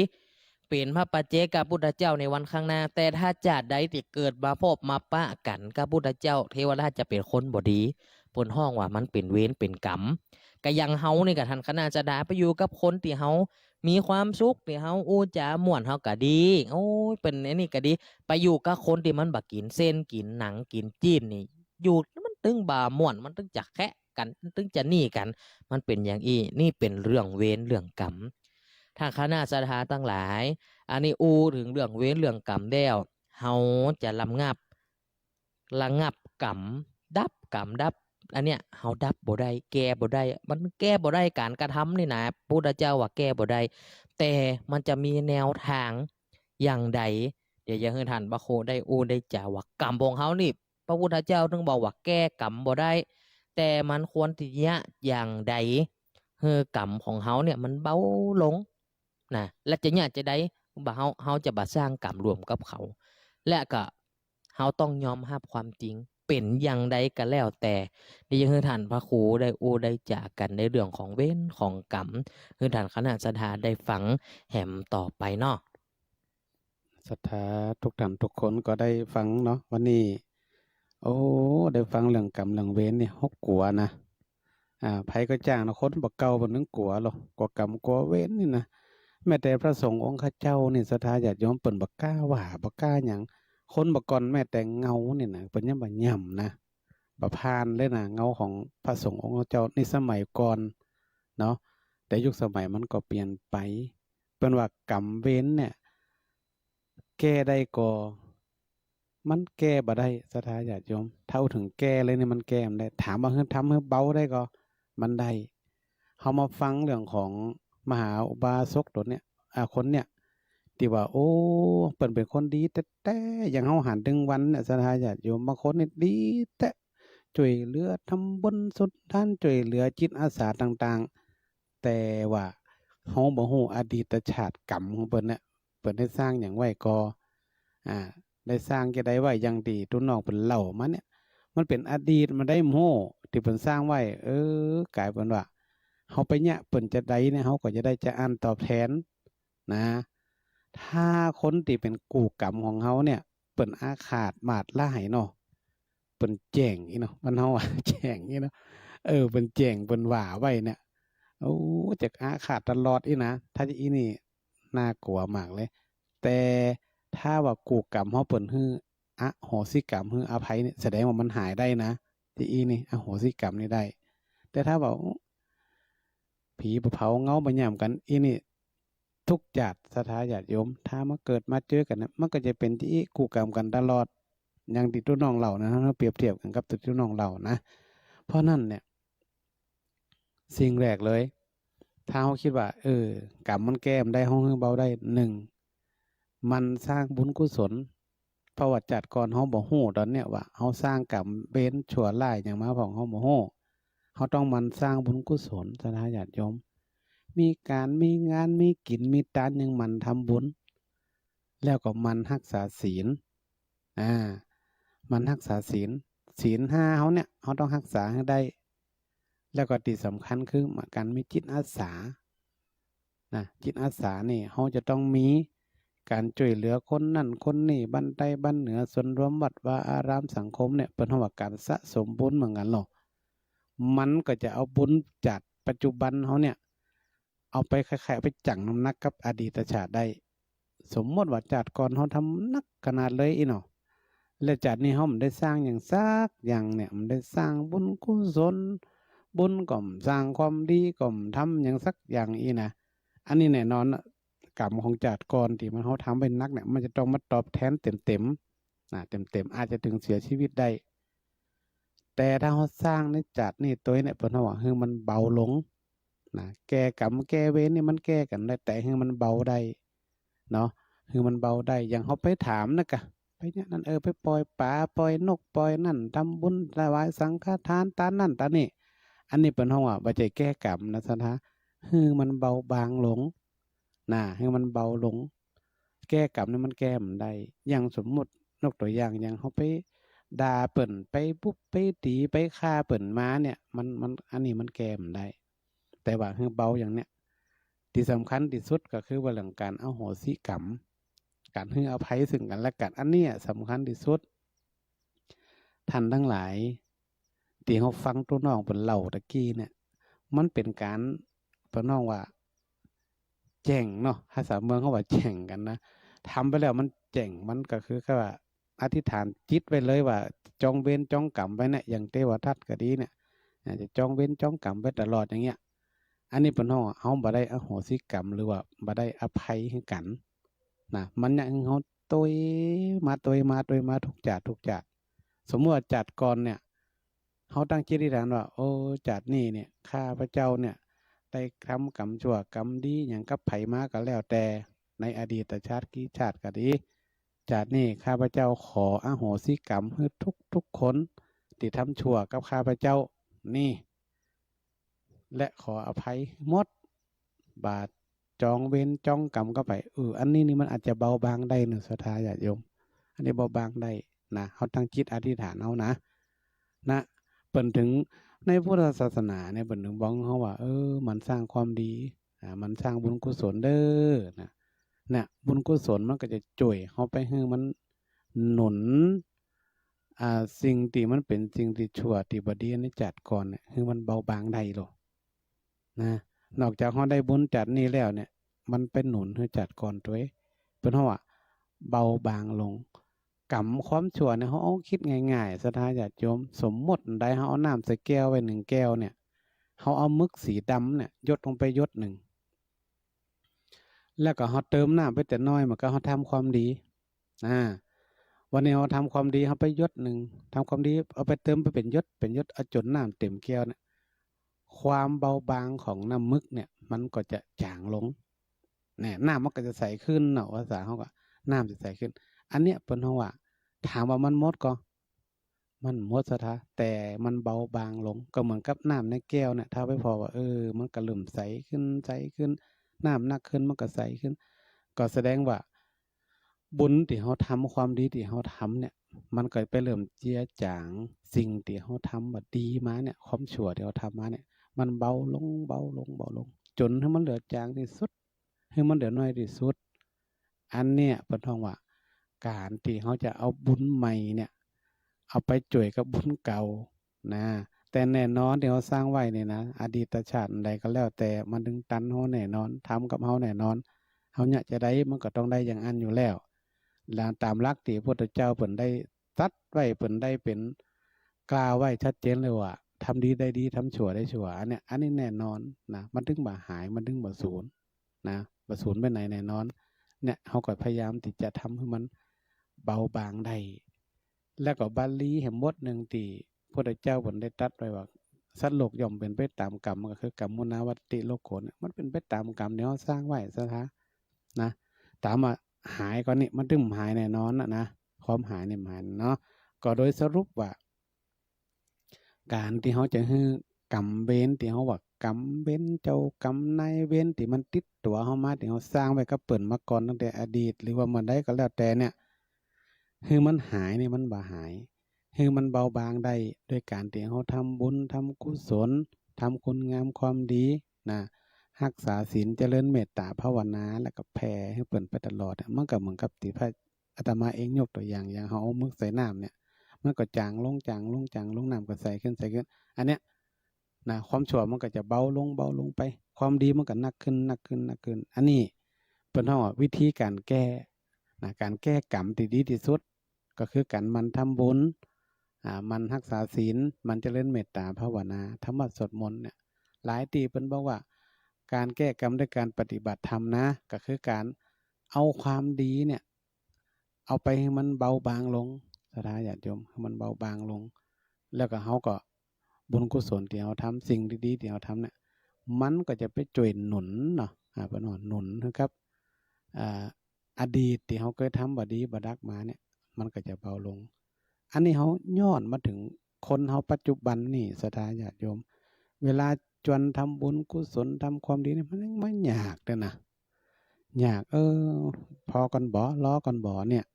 เป๋นพระปัจเจกพุทธเจ้าในวันข้างหน้า แต่ถ้าจาติใดตี้เกิดมาพบมาปะกั๋นกับพุทธเจ้า เทวทัตจะเป๋นคนบ่ดี เปิ้นฮ้องว่ามันเป๋นเวรเป๋นกรรม ก็อย่างเฮานี่ก่อ ท่านคณะศรัทธา ไปอยู่กับคนตี้เฮามีความสุข ตี้เฮาอู้จ๋าม่วน เฮาก็ดี โอ้ย เป๋นอันนี้ก็ดี ไปอยู่กับคนตี้มันบ่กิ๋นเส้นกิ๋นหนังกิ๋นจี๊นนี่ อยู่มันตึงบ่ม่วน มันตึงจะแคะกั๋น มันตึงจะนี่กั๋น มันเป๋นอย่างอี้ นี่เป๋นเรื่องเวรเรื่องกรรม ท่านคณะศรัทธาตังหลาย อันนี้อู้เถิงเรื่องเวรเรื่องกรรมแล้ว เฮาจะระงับ ระงับกรรม ดับกรรม ดับ อันเนี้ย เฮาดับบ่ได้ แก้บ่ได้ มันแก้บ่ได้ ก๋านกระทำนี่นะ พุทธเจ้าว่าแก้บ่ได้ แต่มันจะมีแนวตางอย่างใด เดี๋ยวจะหื้อท่านพระครูได้อู้ได้จ๋าว่ากรรมของเฮานี่ พระพุทธเจ้าตึงบอกว่าแก้กรรมบ่ได้ แต่มันควรตี้จะเยียะอย่างใด หื้อกรรมของเฮาเนี่ยมันเบาลง นะ และจะเยียะจาใด บ่าเฮา เฮาจะบ่สร้างกรรมร่วมกับเขา และก็เฮาต้องยอมฮับความจริง เป๋นอย่างใดก็แล้วแต่ นี่จะหื้อท่านพระครูได้อู้ได้จ๋ากั๋นในเรื่องของเวรของกรรม หื้อท่านคณะศรัทธาได้ฟังแหมต่อไปเนาะ ศรัทธาทุกท่านทุกคนก็ได้ฟังเนาะ วันนี้ โอ้ ได้ฟังเรื่องกรรมเรื่องเวรนี่ หกกั๋วนะ อ่า ใผก็จ้างนะ คนบ่เก่าบ่นึ่งกั๋วหรอก กั๋วกรรมกั๋วเวรนี่นะ แม้แต่พระสงฆ์องค์ข้าเจ้านี่ ศรัทธาญาติโยมเปิ้นบ่กล้าว่า บ่กล้าหยัง คนบ่ก่อนแม้แต่เงานี่นะ เปิ้นยังบ่หย่ำนะ บ่ผ่านเลยนะ เงาของพระสงฆ์องค์เจ้าในสมัยก่อนเนาะ แต่ยุคสมัยมันก็เปลี่ยนไป เปิ้นว่ากรรมเวรเนี่ย แก้ได้ก่อ มันแก้บ่ได้ ศรัทธาญาติโยม ถ้าเอาเถิงแก้เลยนี่มันแก้บ่ได้ ถามว่าหื้อทำหื้อเบาได้ก่อ มันได้ เฮามาฟังเรื่องของมหาอุบาสกต๋นเนี่ย อ่า คนเนี่ย ตี้ว่า โอ้ เปิ้นเป๋นคนดีแต๊ๆ อย่างเฮาหันตึงวันเนี่ย ศรัทธาญาติโยม บางคนนี่ดีแต๊ จ้วยเหลือทำบุญสุนทาน จ้วยเหลือจิตอาสาต่างๆ แต่ว่าเฮาบ่ฮู้อดีตชาติกรรมของเปิ้นเนี่ย เปิ้นได้สร้างหยังไว้ก่อ อ่า ได้สร้างจาใดไว้ อย่างตี้ตุ๊น้องเปิ้นเล่ามาเนี่ย มันเป๋นอดีต มันได้บ่ฮู้ตี้เปิ้นสร้างไว้ เออ ก๋ายเป๋นว่า เฮาไปเยียะเปิ้นจาใดเนี่ย เฮาก็จะได้จะอั้นตอบแตนนะ ถ้าคนตี้เป๋นกู้กรรมของเฮาเนี่ย เปิ้นอาฆาตมาดร้ายเนาะ เปิ้นแจ้งอี้เนาะ บ้านเฮาอะ แจ้งอี้เนาะ เออ เปิ้นแจ้ง เปิ้นว่าไว้เนี่ย โอ้ จะอาฆาตตลอดอี้นะ ถ้าจะอี้นี่น่ากลัวมากเลย แต่ถ้าว่ากู้กรรมเฮา เปิ้นหื้ออโหสิกรรม หื้ออภัยเนี่ย แสดงว่ามันหายได้นะ ตี้อี้นี่ อโหสิกรรมนี่ได้ แต่ถ้าว่า ผีบ่เผาเงาบ่หยามกั๋น อี้นี่ ทุกจาติ ศรัทธาญาติโยม ถ้ามาเกิดมาเจอกั๋นเนี่ย มันก็จะเป๋นตี้อี้กู้กรรมกั๋นตลอด อย่างตี้ตุ๊น้องเล่านะ เฮาเปรียบเทียบกั๋นกับตี้ตุ๊น้องเล่านะ เพราะนั้นเนี่ย สิ่งแรกเลย ถ้าเฮาคิดว่า เออ กรรมมันแก้บ่ได้ เฮาหื้อเบาได้ นึ่ง หมั่นสร้างบุญกุศล เพราะว่าจาติก่อนเฮาบ่ฮู้ต๋อนเนี้ยว่าเฮาสร้างกรรมเวรชั่วร้ายหยังมาพ่อง เฮาบ่ฮู้ เฮาต้องหมั่นสร้างบุญกุศล ศรัทธาญาติโยม มีก๋าน มีงาน มีกิ๋น มีตาน ยังหมั่นทำบุญ แล้วก็หมั่นฮักษาศีล อ่า หมั่นฮักษาศีล ศีลห้าเฮาเนี่ย เฮาต้องฮักษาหื้อได้ แล้วก็ตี้สำคัญคือก๋านมีจิตอาสา นะ จิตอาสานี่ เฮาจะต้องมีก๋านจ้วยเหลือคนนั้นคนนี้ บ้านใต้บ้านเหนือ ส่วนรวมวัดวาอารามสังคมเนี่ย เปิ้นฮ้องว่าก๋านสะสมบุญเหมือนกั๋นเนาะ มันก็จะเอาบุญจาติปัจจุบันเฮาเนี่ย เอาไปคล้ายๆ เอาไปจั่งน้ำหนักกับอดีตชาติได้ สมมติว่าจาติก่อนเฮาทำหนักขนาดเลยอี้เนาะ และจาตินี้เฮาบ่ได้สร้างหยังสักอย่างเนี่ย บ่ได้สร้างบุญกุศล บุญก็บ่สร้าง ความดีก็บ่ทำหยังสักอย่างอี้นะ อันนี้แน่นอนนะ กรรมของจาติก่อนตี้มันเฮาทำไว้หนักเนี่ย มันจะต้องมาตอบแตนเต็มๆ นะ เต็มๆ อาจจะเถิงเสียชีวิตได้ แต่ถ้าเฮาสร้างในจาตินี้ตวยเนี่ย เปิ้นฮ้องว่าหื้อมันเบาลงนะ แก้กรรมแก้เวรนี่มันแก้กั๋นได้ แต่หื้อมันเบาได้เนาะ หื้อมันเบาได้ อย่างเฮาไปถามนะกะ ไปเนี่ยนั่น เออ ไปปล่อยป๋า ปล่อยนก ปล่อยนั่น ทำบุญถวายสังฆทาน ตานนั่นตานนี่ อันนี้เปิ้นฮ้องว่าบ่ใจ้แก้กรรมนะ ศรัทธา หื้อมันเบาบางลง นะ หื้อมันเบาลง แก้กรรมนี่มันแก้บ่ได้ อย่างสมมุติ ยกตั๋วอย่าง อย่างเฮาไปด่าเปิ้น ไปบุบ ไปตี๋ ไปฆ่าเปิ้นมาเนี่ย มัน มัน อันนี้มันแก้บ่ได้ แต่ว่าหื้อเบาอย่างเนี้ย ตี้สำคัญตี้สุดก็คือว่าเรื่องก๋านอโหสิกรรม ก๋านหื้ออภัยซึ่งกั๋นและกั๋น อันเนี้ยสำคัญตี้สุด ท่านตังหลาย ตี้เฮาฟังตุ๊น้องเปิ้นเล่าตะกี้เนี่ย มันเป๋นก๋าน เปิ้นฮ้องว่า แจ้งเนาะ ภาษาเมืองเขาว่าแจ้งกั๋นนะ ทำไปแล้วมันแจ้ง มันก็คือว่าอธิษฐานจิตไว้เลยว่า จองเวรจองกรรมไว้เนี่ย อย่างเตวทัตก็ดีเนี่ย อ่า จะจองเวรจองกรรมไว้ตลอดอย่างเงี้ย อันนี้เปิ้นฮ้องว่าเฮาบ่ได้อโหสิกรรม หรือว่าบ่ได้อภัยหื้อกั๋นนะ มันยังหื้อเฮาตวยมา ตวยมา ตวยมา ทุกจาติ ทุกจาติ สมมุติว่าจาติก่อนเนี่ย เฮาตั้งจิตอธิษฐานว่า โอ้ จาตินี้เนี่ย ข้าพเจ้าเนี่ย ได้ทำกรรมชั่วกรรมดีหยังกับใผมาก็แล้วแต่ ในอดีตชาติกี่ชาติก็ดี จาตินี้ข้าพเจ้าขออโหสิกรรมหื้อทุกๆ คนตี้ทำชั่วกับข้าพเจ้านี่ และขออภัยหมด บ่าจองเวรจองกรรมก็ไป เออ อันนี้นี่มันอาจจะเบาบางได้เนาะ ศรัทธาญาติโยม อันนี้เบาบางได้นะ เฮาตั้งจิตอธิษฐานเอานะ นะ เปิ้นเถิง ในพุทธศาสนาเนี่ย เปิ้นเถิงบอกเฮาว่า เออ หมั่นสร้างความดี อ่า หมั่นสร้างบุญกุศลเด้อ นะ เนี่ย บุญกุศลมันก็จะจ้วยเฮาไปหื้อมันหนุน อ่า สิ่งตี้มันเป๋นสิ่งตี้ชั่วตี้บ่ดีในจาติก่อนเนี่ย หื้อมันเบาบางได้ลอ นะ นอกจากเฮาได้บุญจาตินี้แล้วเนี่ย มันไปหนุนหื้อจาติก่อนตวย เปิ้นฮ้องว่าเบาบางลง กรรมความชั่วเนี่ย เฮาเอากึ๊ดง่ายๆ ศรัทธาญาติโยม สมมุติอันใดเฮาเอาน้ำใส่แก้วไว้หนึ่งแก้วเนี่ย เฮาเอาหมึกสีดำเนี่ยหยดลงไปหยดหนึ่ง แล้วก็เฮาเติมน้ำไปแต่น้อย เหมือนกับเฮาทำความดี อ่า วันนี้เฮาทำความดี เฮาไปหยดหนึ่ง ทำความดี เอาไปเติมไปเป๋นหยด เป๋นหยด เอาจ๋นน้ำเต็มแก้วเนี่ย ความเบาบางของน้ำหมึกเนี่ย มันก็จะจ๋างลง เนี่ย น้ำมันก็จะใสขึ้นเนาะ ภาษาเฮาก็ น้ำจะใสขึ้น อันเนี้ยเปิ้นฮ้องว่า ถามว่ามันหมดก่อ มันหมดศรัทธา แต่มันเบาบางลง ก็เหมือนกับน้ำในแก้วเนี่ย ถ้าไปผ่อว่า เออ มันก็เริ่มใสขึ้น ใสขึ้น น้ำหนักขึ้น มันก็ใสขึ้น ก็แสดงว่า บุญตี้เฮาทำ ความดีตี้เฮาทำเนี่ย มันก็ไปเริ่มเจือจ๋างสิ่งตี้เฮาทำบ่ดีมาเนี่ย ความชั่วตี้เฮาทำมาเนี่ย มันเบาลง เบาลง เบาลง จ๋นหื้อมันเหลือจ๋างตี้สุด หื้อมันเหลือน้อยตี้สุด อันเนี้ยเปิ้นฮ้องว่า ก๋านตี้เฮาจะเอาบุญใหม่เนี่ย เอาไปจ้วยกับบุญเก่านะ แต่แน่นอนตี้เฮาสร้างไว้นี่นะ อดีตชาติอันใดก็แล้วแต่ มันตึงตันเฮาแน่นอน ทำกับเฮาแน่นอน เฮาเยียะจะใดมันก็ต้องได้อย่างอั้นอยู่แล้ว แล้วต๋ามหลักตี้พระพุทธเจ้าเปิ้นได้ตรัสไว้ เปิ้นได้เป๋นกล่าวไว้ชัดเจนเลยว่า ทำดีได้ดี ทำชั่วได้ชั่ว อันเนี้ย อันนี้แน่นอนนะ มันตึงบ่หาย มันตึงบ่สูญ นะ บ่สูญไปไหนแน่นอน เนี่ย เฮาก็พยายามตี้จะทำหื้อมันเบาบางได้ แล้วก็บาลีแหมบทหนึ่งตี้พระพุทธเจ้าเปิ้นได้ตรัสไว้ว่า สัตว์โลกย่อมเป๋นไปต๋ามกรรม ก็คือ กัมมุนาวัตติโลโก เนี่ย มันเป๋นไปต๋ามกรรมตี้เฮาสร้างไว้ศรัทธานะ ถามว่าหายก่อนี่ มันตึงบ่หายแน่นอนนะ นะ ความหายนี่บ่หายเนาะ ก็โดยสรุปว่า ก๋านตี้เฮาจะหื้อกรรมเวรตี้เฮาว่า กรรมเวรเจ้ากรรมนายเวรตี้มันติดตั๋วเฮามา ตี้เฮาสร้างไว้กับเปิ้นมาก่อนตั้งแต่อดีต หรือว่าเมื่อใดก็แล้วแต่เนี่ย หื้อมันหายนี่มันบ่หาย หื้อมันเบาบางได้ โดยก๋านตี้เฮาทำบุญ ทำกุศล ทำคุณงามความดีนะ ฮักษาศีล เจริญเมตตาภาวนา แล้วก็แผ่หื้อเปิ้นไปตลอดเนี่ย มันก็เหมือนกับตี้พระ อาตมาเองยกตั๋วอย่าง อย่างเฮาเอาหมึกใส่น้ำเนี่ย มันก็จ๋างลง จ๋างลง จ๋างลง น้ำก็ใสขึ้น ใสขึ้น อันเนี้ยนะ ความชั่วมันก็จะเบาลง เบาลงไป ความดีมันก็หนักขึ้น หนักขึ้น หนักขึ้น อันนี้เปิ้นฮ้องว่าวิธีก๋านแก้นะ ก๋านแก้กรรมตี้ดีตี้สุด ก็คือก๋านหมั่นทำบุญ อ่า หมั่นฮักษาศีล หมั่นเจริญเมตตาภาวนา ทำวัตรสวดมนต์เนี่ย หลายตี้เปิ้นบอกว่า ก๋านแก้กรรมด้วยก๋านปฏิบัติธรรมนะ ก็คือก๋านเอาความดีเนี่ย เอาไปหื้อมันเบาบางลง ศรัทธาญาติโยม หื้อมันเบาบางลง แล้วก็เฮาก็ บุญกุศลตี้เฮาทำ สิ่งดีๆตี้เฮาทำเนี่ย มันก็จะไปจ้วยหนุนเนาะ อ่า เปิ้นว่าหนุนหื้อกับ อ่า อดีตตี้เฮาเกยทำบ่ดีบ่ดักมาเนี่ย มันก็จะเบาลง อันนี้เฮาย้อนมาเถิงคนเฮาปัจจุบันนี่ ศรัทธาญาติโยม เวลาจวนทำบุญกุศล ทำความดีเนี่ย มันยังบ่ยากเด้อนะ ยาก เออ ผ่อก่อนบ่ รอก่อนบ่เนี่ย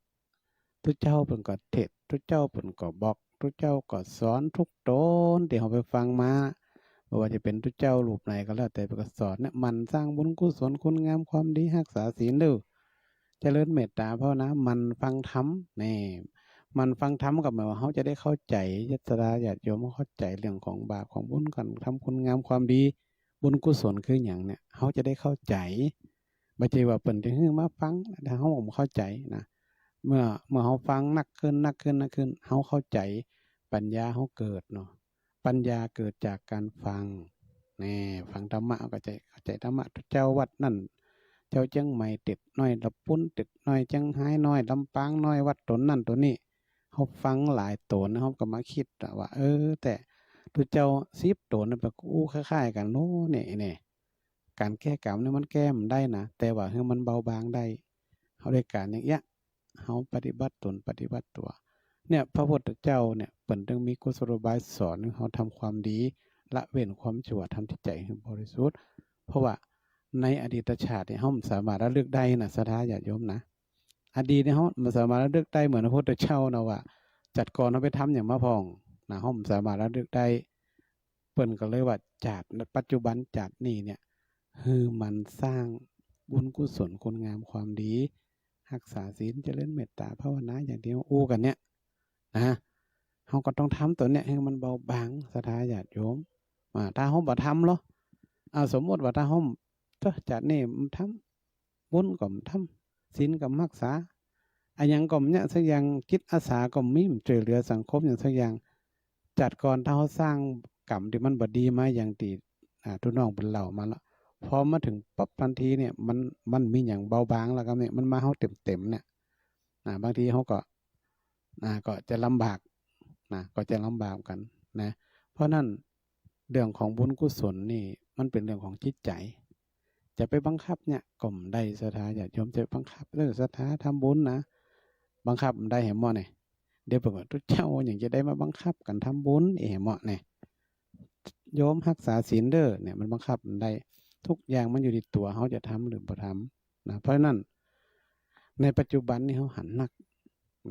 ตุ๊เจ้าเปิ้นก็เทศน์ ตุ๊เจ้าเปิ้นก็บอก ตุ๊เจ้าก็สอนทุกต๋นตี้เฮาไปฟังมา บ่ว่าจะเป๋นตุ๊เจ้ารูปไหนก็แล้วแต่ เปิ้นก็สอนเนี่ย หมั่นสร้างบุญกุศลคุณงามความดี ฮักษาศีลเด้อ เจริญเมตตาภาวนา หมั่นฟังธรรม นี่ หมั่นฟังธรรมก็หมายว่าเฮาจะได้เข้าใจ๋ ศรัทธาญาติโยม เข้าใจ๋เรื่องของบาปของบุญ ก๋านทำคุณงามความดี บุญกุศลคือหยังเนี่ย เฮาจะได้เข้าใจ๋ บ่ใจ้ว่าเปิ้นจะหื้อมาฟัง ถ้าเฮาบ่เข้าใจ๋นะ เมื่อ เมื่อเฮาฟังหนักขึ้น หนักขึ้น หนักขึ้น เฮาเข้าใจ๋ ปัญญาเฮาเกิดเนาะ ปัญญาเกิดจากก๋านฟัง แน่ ฟังธรรมะ เฮาก็ใจ๋ เข้าใจ๋ธรรมะ เจ้าวัดนั้น เจ้าเจียงใหม่เต๊ดน้อย ละปูนเต๊ดน้อย เจียงฮายน้อย ลำปางน้อย วัดต๋นนั้นต๋นนี้ เฮาฟังหลายต๋น เฮาก็มาคิดอะว่า เออ แต่ตุ๊เจ้าสิบต๋นนั้นเปิ้นก็อู้คล้ายๆ กั๋นโน้ เนี่ย เนี่ย ก๋านแก้กรรมเนี่ยมันแก้บ่ได้นะ แต่ว่าหื้อมันเบาบางได้ เฮาได้ก๋านอย่างเอี้ย เฮาปฏิบัติต๋นปฏิบัติตั๋ว เนี่ย พระพุทธเจ้าเนี่ย เปิ้นตึงมีกุศโลบายสอนหื้อเฮาทำความดี ละเว้นความชั่ว ทำจิตใจ๋หื้อบริสุทธิ์ เพราะว่าในอดีตชาติเนี่ย เฮาบ่สามารถระลึกได้นะ ศรัทธาญาติโยมนะ อดีตเนี่ย เฮาบ่สามารถระลึกได้เหมือนพระพุทธเจ้านะว่า จัดก่อนเฮาไปทำหยังมาพ่องนะ เฮาบ่สามารถระลึกได้ เปิ้นก็เลยว่า จาติปัจจุบันจาตินี้เนี่ย หื้อหมั่นสร้างบุญกุศลคุณงามความดี ฮักษาศีล เจริญเมตตาภาวนา อย่างตี้อู้กั๋นเนี่ยนะ เฮาก็ต้องทำต๋นเนี่ยหื้อมันเบาบาง ศรัทธาญาติโยม อ่า ถ้าเฮาบ่ทำลอ อ่า สมมุติว่าถ้าเฮา เอ้อ จาตินี้บ่ทำ บุญก็บ่ทำ ศีลก็บ่ฮักษา อะหยังก็บ่มีสักอย่าง จิตอาสาก็บ่มี บ่จ้วยเหลือสังคมหยังสักอย่าง จาติก่อนถ้าเฮาสร้างกรรมตี้มันบ่ดีมาอย่างตี้ อ่า ตุ๊น้องเปิ้นเล่ามาละ พอมาเถิงปั๊บทันทีเนี่ย มัน มันมีหยังเบาบางแล้วครับเนี่ย มันมาเฮาเต็มๆ เนี่ย นะ บางทีเฮาก็ นะ ก็จะลำบาก นะ ก็จะลำบากกั๋นนะ เพราะนั้นเรื่องของบุญกุศลนี่มันเป๋นเรื่องของจิตใจ๋ จะไปบังคับเนี่ยก็บ่ได้ ศรัทธาญาติโยม จะไปบังคับ เออ ศรัทธาทำบุญนะ บังคับบ่ได้แหมเนาะเนี่ย เดี๋ยวเปิ้นว่า ตุ๊เจ้าหยังจะได้มาบังคับกั๋นทำบุญ เอ แหมเนาะเนี่ย โยมฮักษาศีลเด้อเนี่ย มันบังคับบ่ได้ ทุกอย่างมันอยู่ตี้ตั๋วเฮาจะทำหรือบ่ทำนะ เพราะฉะนั้น ในปัจจุบันนี่เฮาหันนัก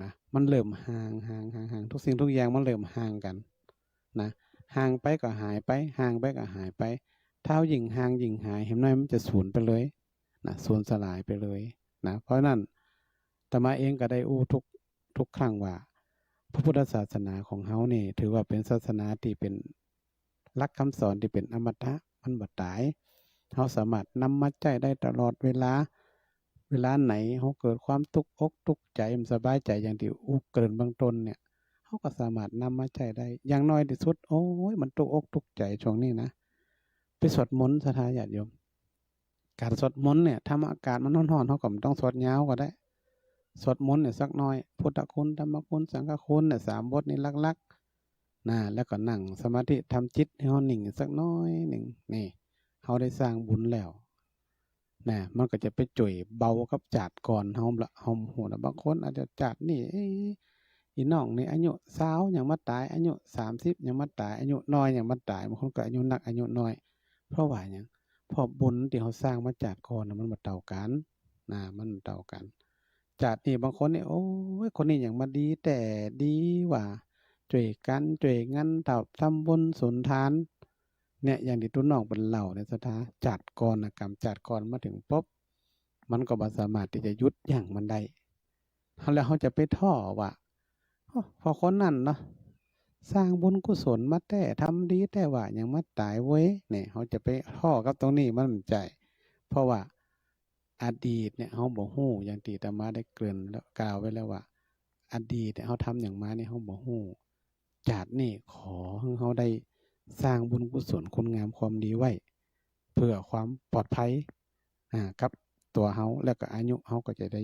นะ มันเริ่มห่าง ห่าง ห่าง ห่าง ทุกสิ่งทุกอย่างมันเริ่มห่างกั๋นนะ ห่างไปก็หายไป ห่างไปก็หายไป ถ้าเฮายิ่งห่างยิ่งหาย แหมน้อยมันจะสูญไปเลยนะ สูญสลายไปเลยนะ เพราะฉะนั้น อาตมาเองก็ได้อู้ทุก ทุกครั้งว่า พระพุทธศาสนาของเฮานี่ถือว่าเป๋นศาสนาตี้เป๋นหลักคำสอนตี้เป๋นอมตะ มันบ่ต๋าย เฮาสามารถนำมาใจ๊ได้ตลอดเวลา เวลาไหนเฮาเกิดความตุ๊กอกตุ๊กใจ๋ บ่สบายใจ๋ อย่างตี้อู้เกริ่นเบื้องต้นเนี่ย เฮาก็สามารถนำมาใจ๊ได้ อย่างน้อยตี้สุด โอ๊ย มันตุ๊กอกตุ๊กใจ๋ช่วงนี้นะ ไปสวดมนต์ ศรัทธาญาติโยม ก๋านสวดมนต์เนี่ย ถ้าอากาศมันฮ้อนๆ เฮาก็บ่ต้องสวดยาวก็ได้ สวดมนต์เนี่ยสักหน่อย พุทธคุณ ธรรมคุณ สังฆคุณเนี่ย สามบทนี่หลักๆ นะ แล้วก็นั่งสมาธิทำจิตให้เฮานิ่งสักหน่อยนึ่ง นี่ เฮาได้สร้างบุญแล้ว นะ มันก็จะไปจ้วยเบากับจาติก่อนเฮาละ เฮาฮู้นะ บางคนอาจจะจาตินี่ เอ๊ะ อี่น้องนี่อายุซาวยังบ่ต๋าย อายุสามสิบยังบ่ต๋าย อายุน้อยยังบ่ต๋าย บางคนก็อายุนักอายุน้อย เพราะว่าหยัง เพราะบุญตี้เฮาสร้างมาจาติก่อนน่ะมันบ่เต้ากั๋น นะ มันบ่เต้ากั๋น จาตินี่บางคนนี่ โอ๊ย คนนี้หยังมาดีแต๊ดีหว่า จ้วยกั๋น จ้วยงาน ทำบุญสุนทาน เนี่ย อย่างตี้ตุ๊น้องเปิ้นเล่าเนี่ย ศรัทธา จาติก่อนนะ กรรมจาติก่อนมาเถิงปุ๊บ มันก็บ่สามารถตี้จะหยุดยั้งมันได้ แล้วเฮาจะไปท้อว่า โอ้ เพราะคนนั้นเนาะ สร้างบุญกุศลมาแต๊ ทำดีแต๊หว่า ยังบ่ต๋ายเว้ย เนี่ย เฮาจะไปท้อกับตรงนี้ มันบ่ใจ้ เพราะว่าอดีตเนี่ย เฮาบ่ฮู้ อย่างตี้อาตมาได้เกริ่นแล้ว กล่าวไว้แล้วว่า อดีตเนี่ย เฮาทำหยังมาเนี่ย เฮาบ่ฮู้ จาตินี่ขอหื้อเฮาได้สร้างบุญกุศลคุณงามความดีไว้ เพื่อความปลอดภัย อ่า กับตั๋วเฮา แล้วก็อายุเฮาก็จะได้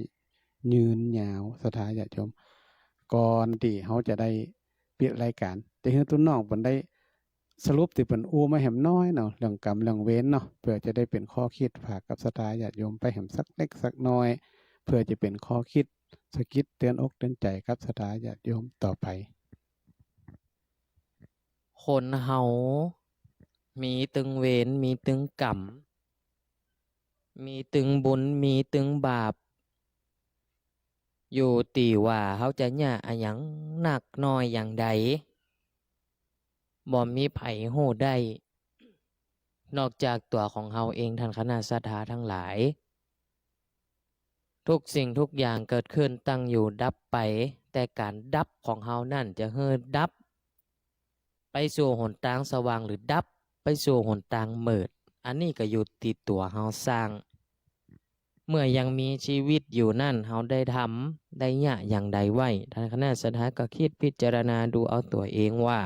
ยืนยาว ศรัทธาญาติโยม ก่อนตี้เฮาจะได้ปิดรายก๋าน จะหื้อตุ๊น้องเปิ้นได้สรุปตี้เปิ้นอู้มาแหมน้อยเนาะ เรื่องกรรมเรื่องเวรเนาะ เพื่อจะได้เป๋นข้อคิดฝากกับศรัทธาญาติโยมไปแหมสักเล็กสักน้อย เพื่อจะเป๋นข้อคิดสะกิดเตือนอกเตือนใจ๋กับศรัทธาญาติโยมต่อไป คนเฮามีตึงเวร มีตึงกรรม มีตึงบุญ มีตึงบาป อยู่ตี้ว่าเฮาจะเยียะอะหยังนักน้อยอย่างใด บ่มีใผฮู้ได้ นอกจากตั๋วของเฮาเอง ท่านคณะศรัทธาตังหลาย ทุกสิ่งทุกอย่างเกิดขึ้น ตั้งอยู่ ดับไป แต่ก๋านดับของเฮานั้นจะหื้อดับไปสู่หนตางสว่าง หรือดับไปสู่หนตางมืด อันนี้ก็อยู่ตี้ตั๋วเฮาสร้าง เมื่อยังมีชีวิตอยู่นั้น เฮาได้ทำได้เยียะอย่างใดไว้ ท่านคณะศรัทธาก็กึ๊ดพิจารณาดูเอาตั๋วเองว่า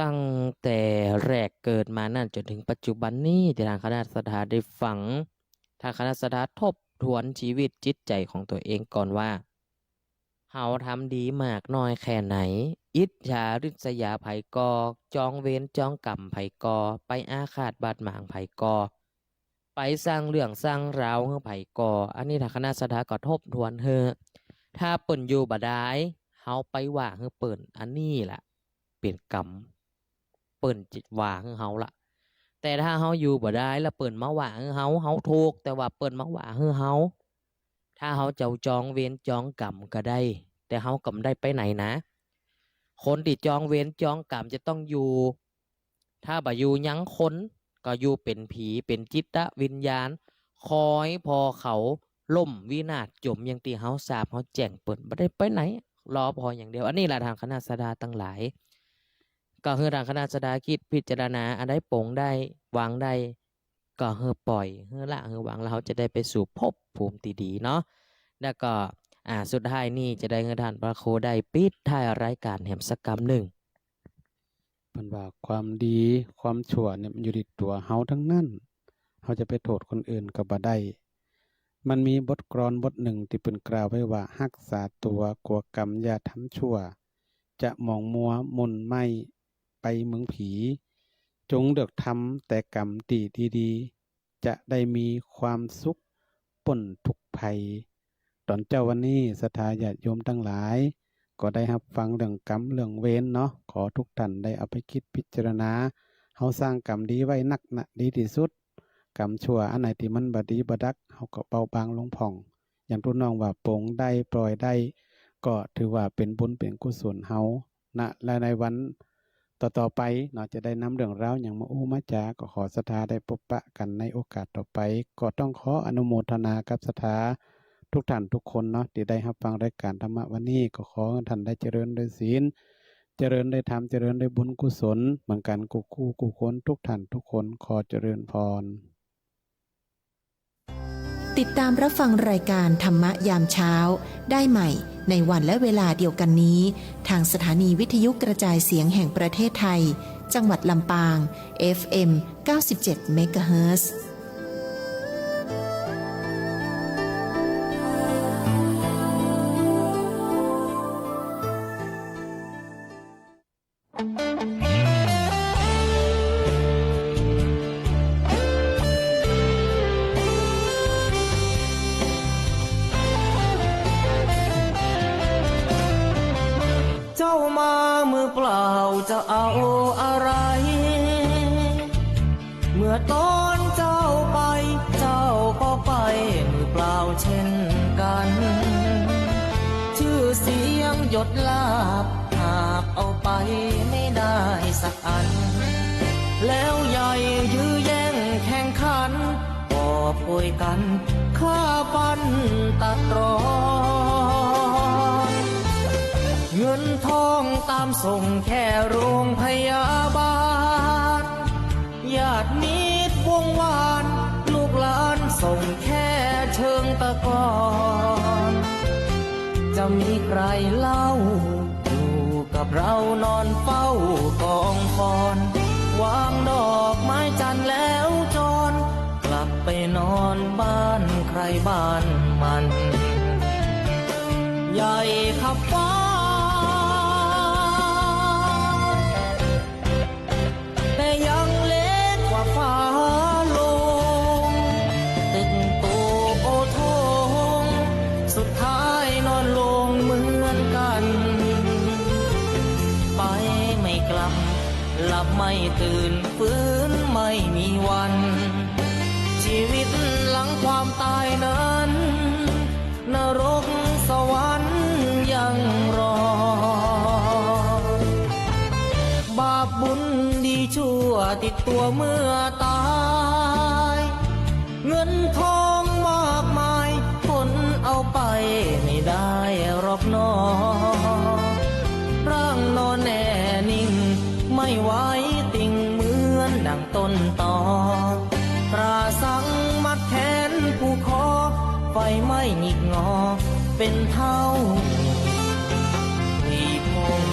ตั้งแต่แรกเกิดมานั้นจ๋นเถิงปัจจุบันนี้ ตี้ท่านคณะศรัทธาได้ฟัง ท่านคณะศรัทธาทบทวนชีวิตจิตใจ๋ของตั๋วเองก่อนว่า เฮาทำดีมากน้อยแค่ไหน อิจฉาริษยาใผก่อ จองเวรจองกรรมใผก่อ ไปอาฆาตบาดหมางใผก่อ ไปสร้างเรื่องสร้างราวหื้อใผก่อ อันนี้ท่านคณะศรัทธาก็ทบทวนหื้อ ถ้าเปิ้นอยู่บ่ดาย เฮาไปว่าหื้อเปิ้น อันนี้แหละเป๋นกรรม เปิ้นจะว่าหื้อเฮาละ แต่ถ้าเฮาอยู่บ่ดายแล้วเปิ้นมาว่าหื้อเฮา เฮาถูก แต่ว่าเปิ้นมาว่าหื้อเฮา ถ้าเฮาจะจองเวรจองกรรมก็ได้ แต่เฮาก็บ่ได้ไปไหนนะ คนตี้จองเวรจองกรรมจะต้องอยู่ ถ้าบ่อยู่ยังคน ก็อยู่เป๋นผี เป๋นจิตวิญญาณ คอยผ่อเขาล่มวินาศจ๋ม อย่างตี้เฮาทราบเฮาแจ้งเปิ้น บ่ได้ไปไหน รอผ่ออย่างเดียว อันนี้แหละท่านคณะศรัทธาตังหลาย ก็หื้อท่านคณะศรัทธากึ๊ดพิจารณา อันใดปลงได้ วางได้ ก็หื้อปล่อย หื้อละ หื้อวาง แล้วเฮาจะได้ไปสู่ภพภูมิตี้ดีเนาะ แล้วก็ อ่า สุดท้ายนี้จะได้หื้อต้านพระครูได้ปิดท้ายรายก๋านแหมสักกำนึ่ง เปิ้นว่าความดีความชั่วเนี่ยมันอยู่ตี้ตั๋วเฮาตังนั้น เฮาจะไปโต้ษคนอื่นก็บ่ได้ มันมีบทกลอนบทนึ่งตี้เปิ้นกล่าวไว้ว่า ฮักษาตั๋วกั๋วกรรมอย่าทำชั่ว จะหมองมัวหมุ่นไหม้ไปเมืองผี จงเลือกทำแต่กรรมตี้ดีๆ จะได้มีความสุขป๊นทุกข์ภัย ต๋อนเจ๊าวันนี้ศรัทธาญาติโยมตังหลาย ก็ได้ฮับฟังเรื่องกรรมเรื่องเวรเนาะ ขอทุกท่านได้เอาไปกึ๊ดพิจารณา เฮาสร้างกรรมดีไว้นักนะ ดีตี้สุด กรรมชั่วอันไหนตี้มันบ่ดีบ่ดัก เฮาก็เบาบางลงพ่อง อย่างตุ๊น้องว่าปลงได้ปล่อยได้ ก็ถือว่าเป๋นบุญเป๋นกุศลเฮา นะ และในวันต่อๆ ไปเนาะ จะได้นำเรื่องราวหยังมาอู้มาจ๋า ก็ขอศรัทธาได้ปบปะกั๋นในโอกาสต่อไป ก็ต้องขออนุโมทนากับศรัทธาทุกท่านทุกคนเนาะ ตี้ได้ฮับฟังรายก๋านธรรมะวันนี้ ก็ขอหื้อท่านได้เจริญด้วยศีล เจริญด้วยธรรม เจริญด้วยบุญกุศล เหมือนกั๋นกู้ๆ กู้คน ทุกท่านทุกคน ขอเจริญพร ติดตามรับฟังรายการธรรมะยามเช้าได้ใหม่ในวันและเวลาเดียวกันนี้ ทางสถานีวิทยุกระจายเสียงแห่งประเทศไทย จังหวัดลำปาง เอฟเอ็ม เก้าสิบเจ็ด เมกะเฮิรตซ์ เจ้ามามือเปล่าจะเอาอะไร เมื่อตอนเจ้าไป เจ้าก็ไปมือเปล่าเช่นกัน ชื่อเสียงยศลาภหากเอาไปไม่ได้สักอัน แล้วใหญ่ยื้อแย่งแข่งขัน กอบโกยกั๋นฆ่าฟันตัดตรอน เงินทองตามส่งแค่โรงพยาบาล ญาติมิตรวงวาน ลูกหลานส่งแค่เชิงตะกอน จะมีใครเล่า อยู่กับเรานอนเฝ้ากองฟอน วางดอกไม้จันทร์แล้วจร กลับไปนอนบ้านใครบ้านมัน ใหญ่ขับฟ้า แต่ยังเล็กกว่าฟ้าโลง ตึกโตโอโถง สุดท้ายนอนลงเหมือนกัน ไปไม่กลับ หลับไม่ตื่น ฟื้นไม่มีวัน ชีวิตหลังความตายนั้น นรกสวรรค์ยังรอ บาปบุญดีชั่วติดตัวเมื่อตาย เงินทองมากมาย คนเอาไปไม่ได้หรอกหนอ ร่างนอนแน่นิ่ง ไม่ไหวติงเหมือนดังต้นตอ ตราสังมัดแขนผูกคอ ไฟไหม้หงิกงอเป็นเท่าผุยผง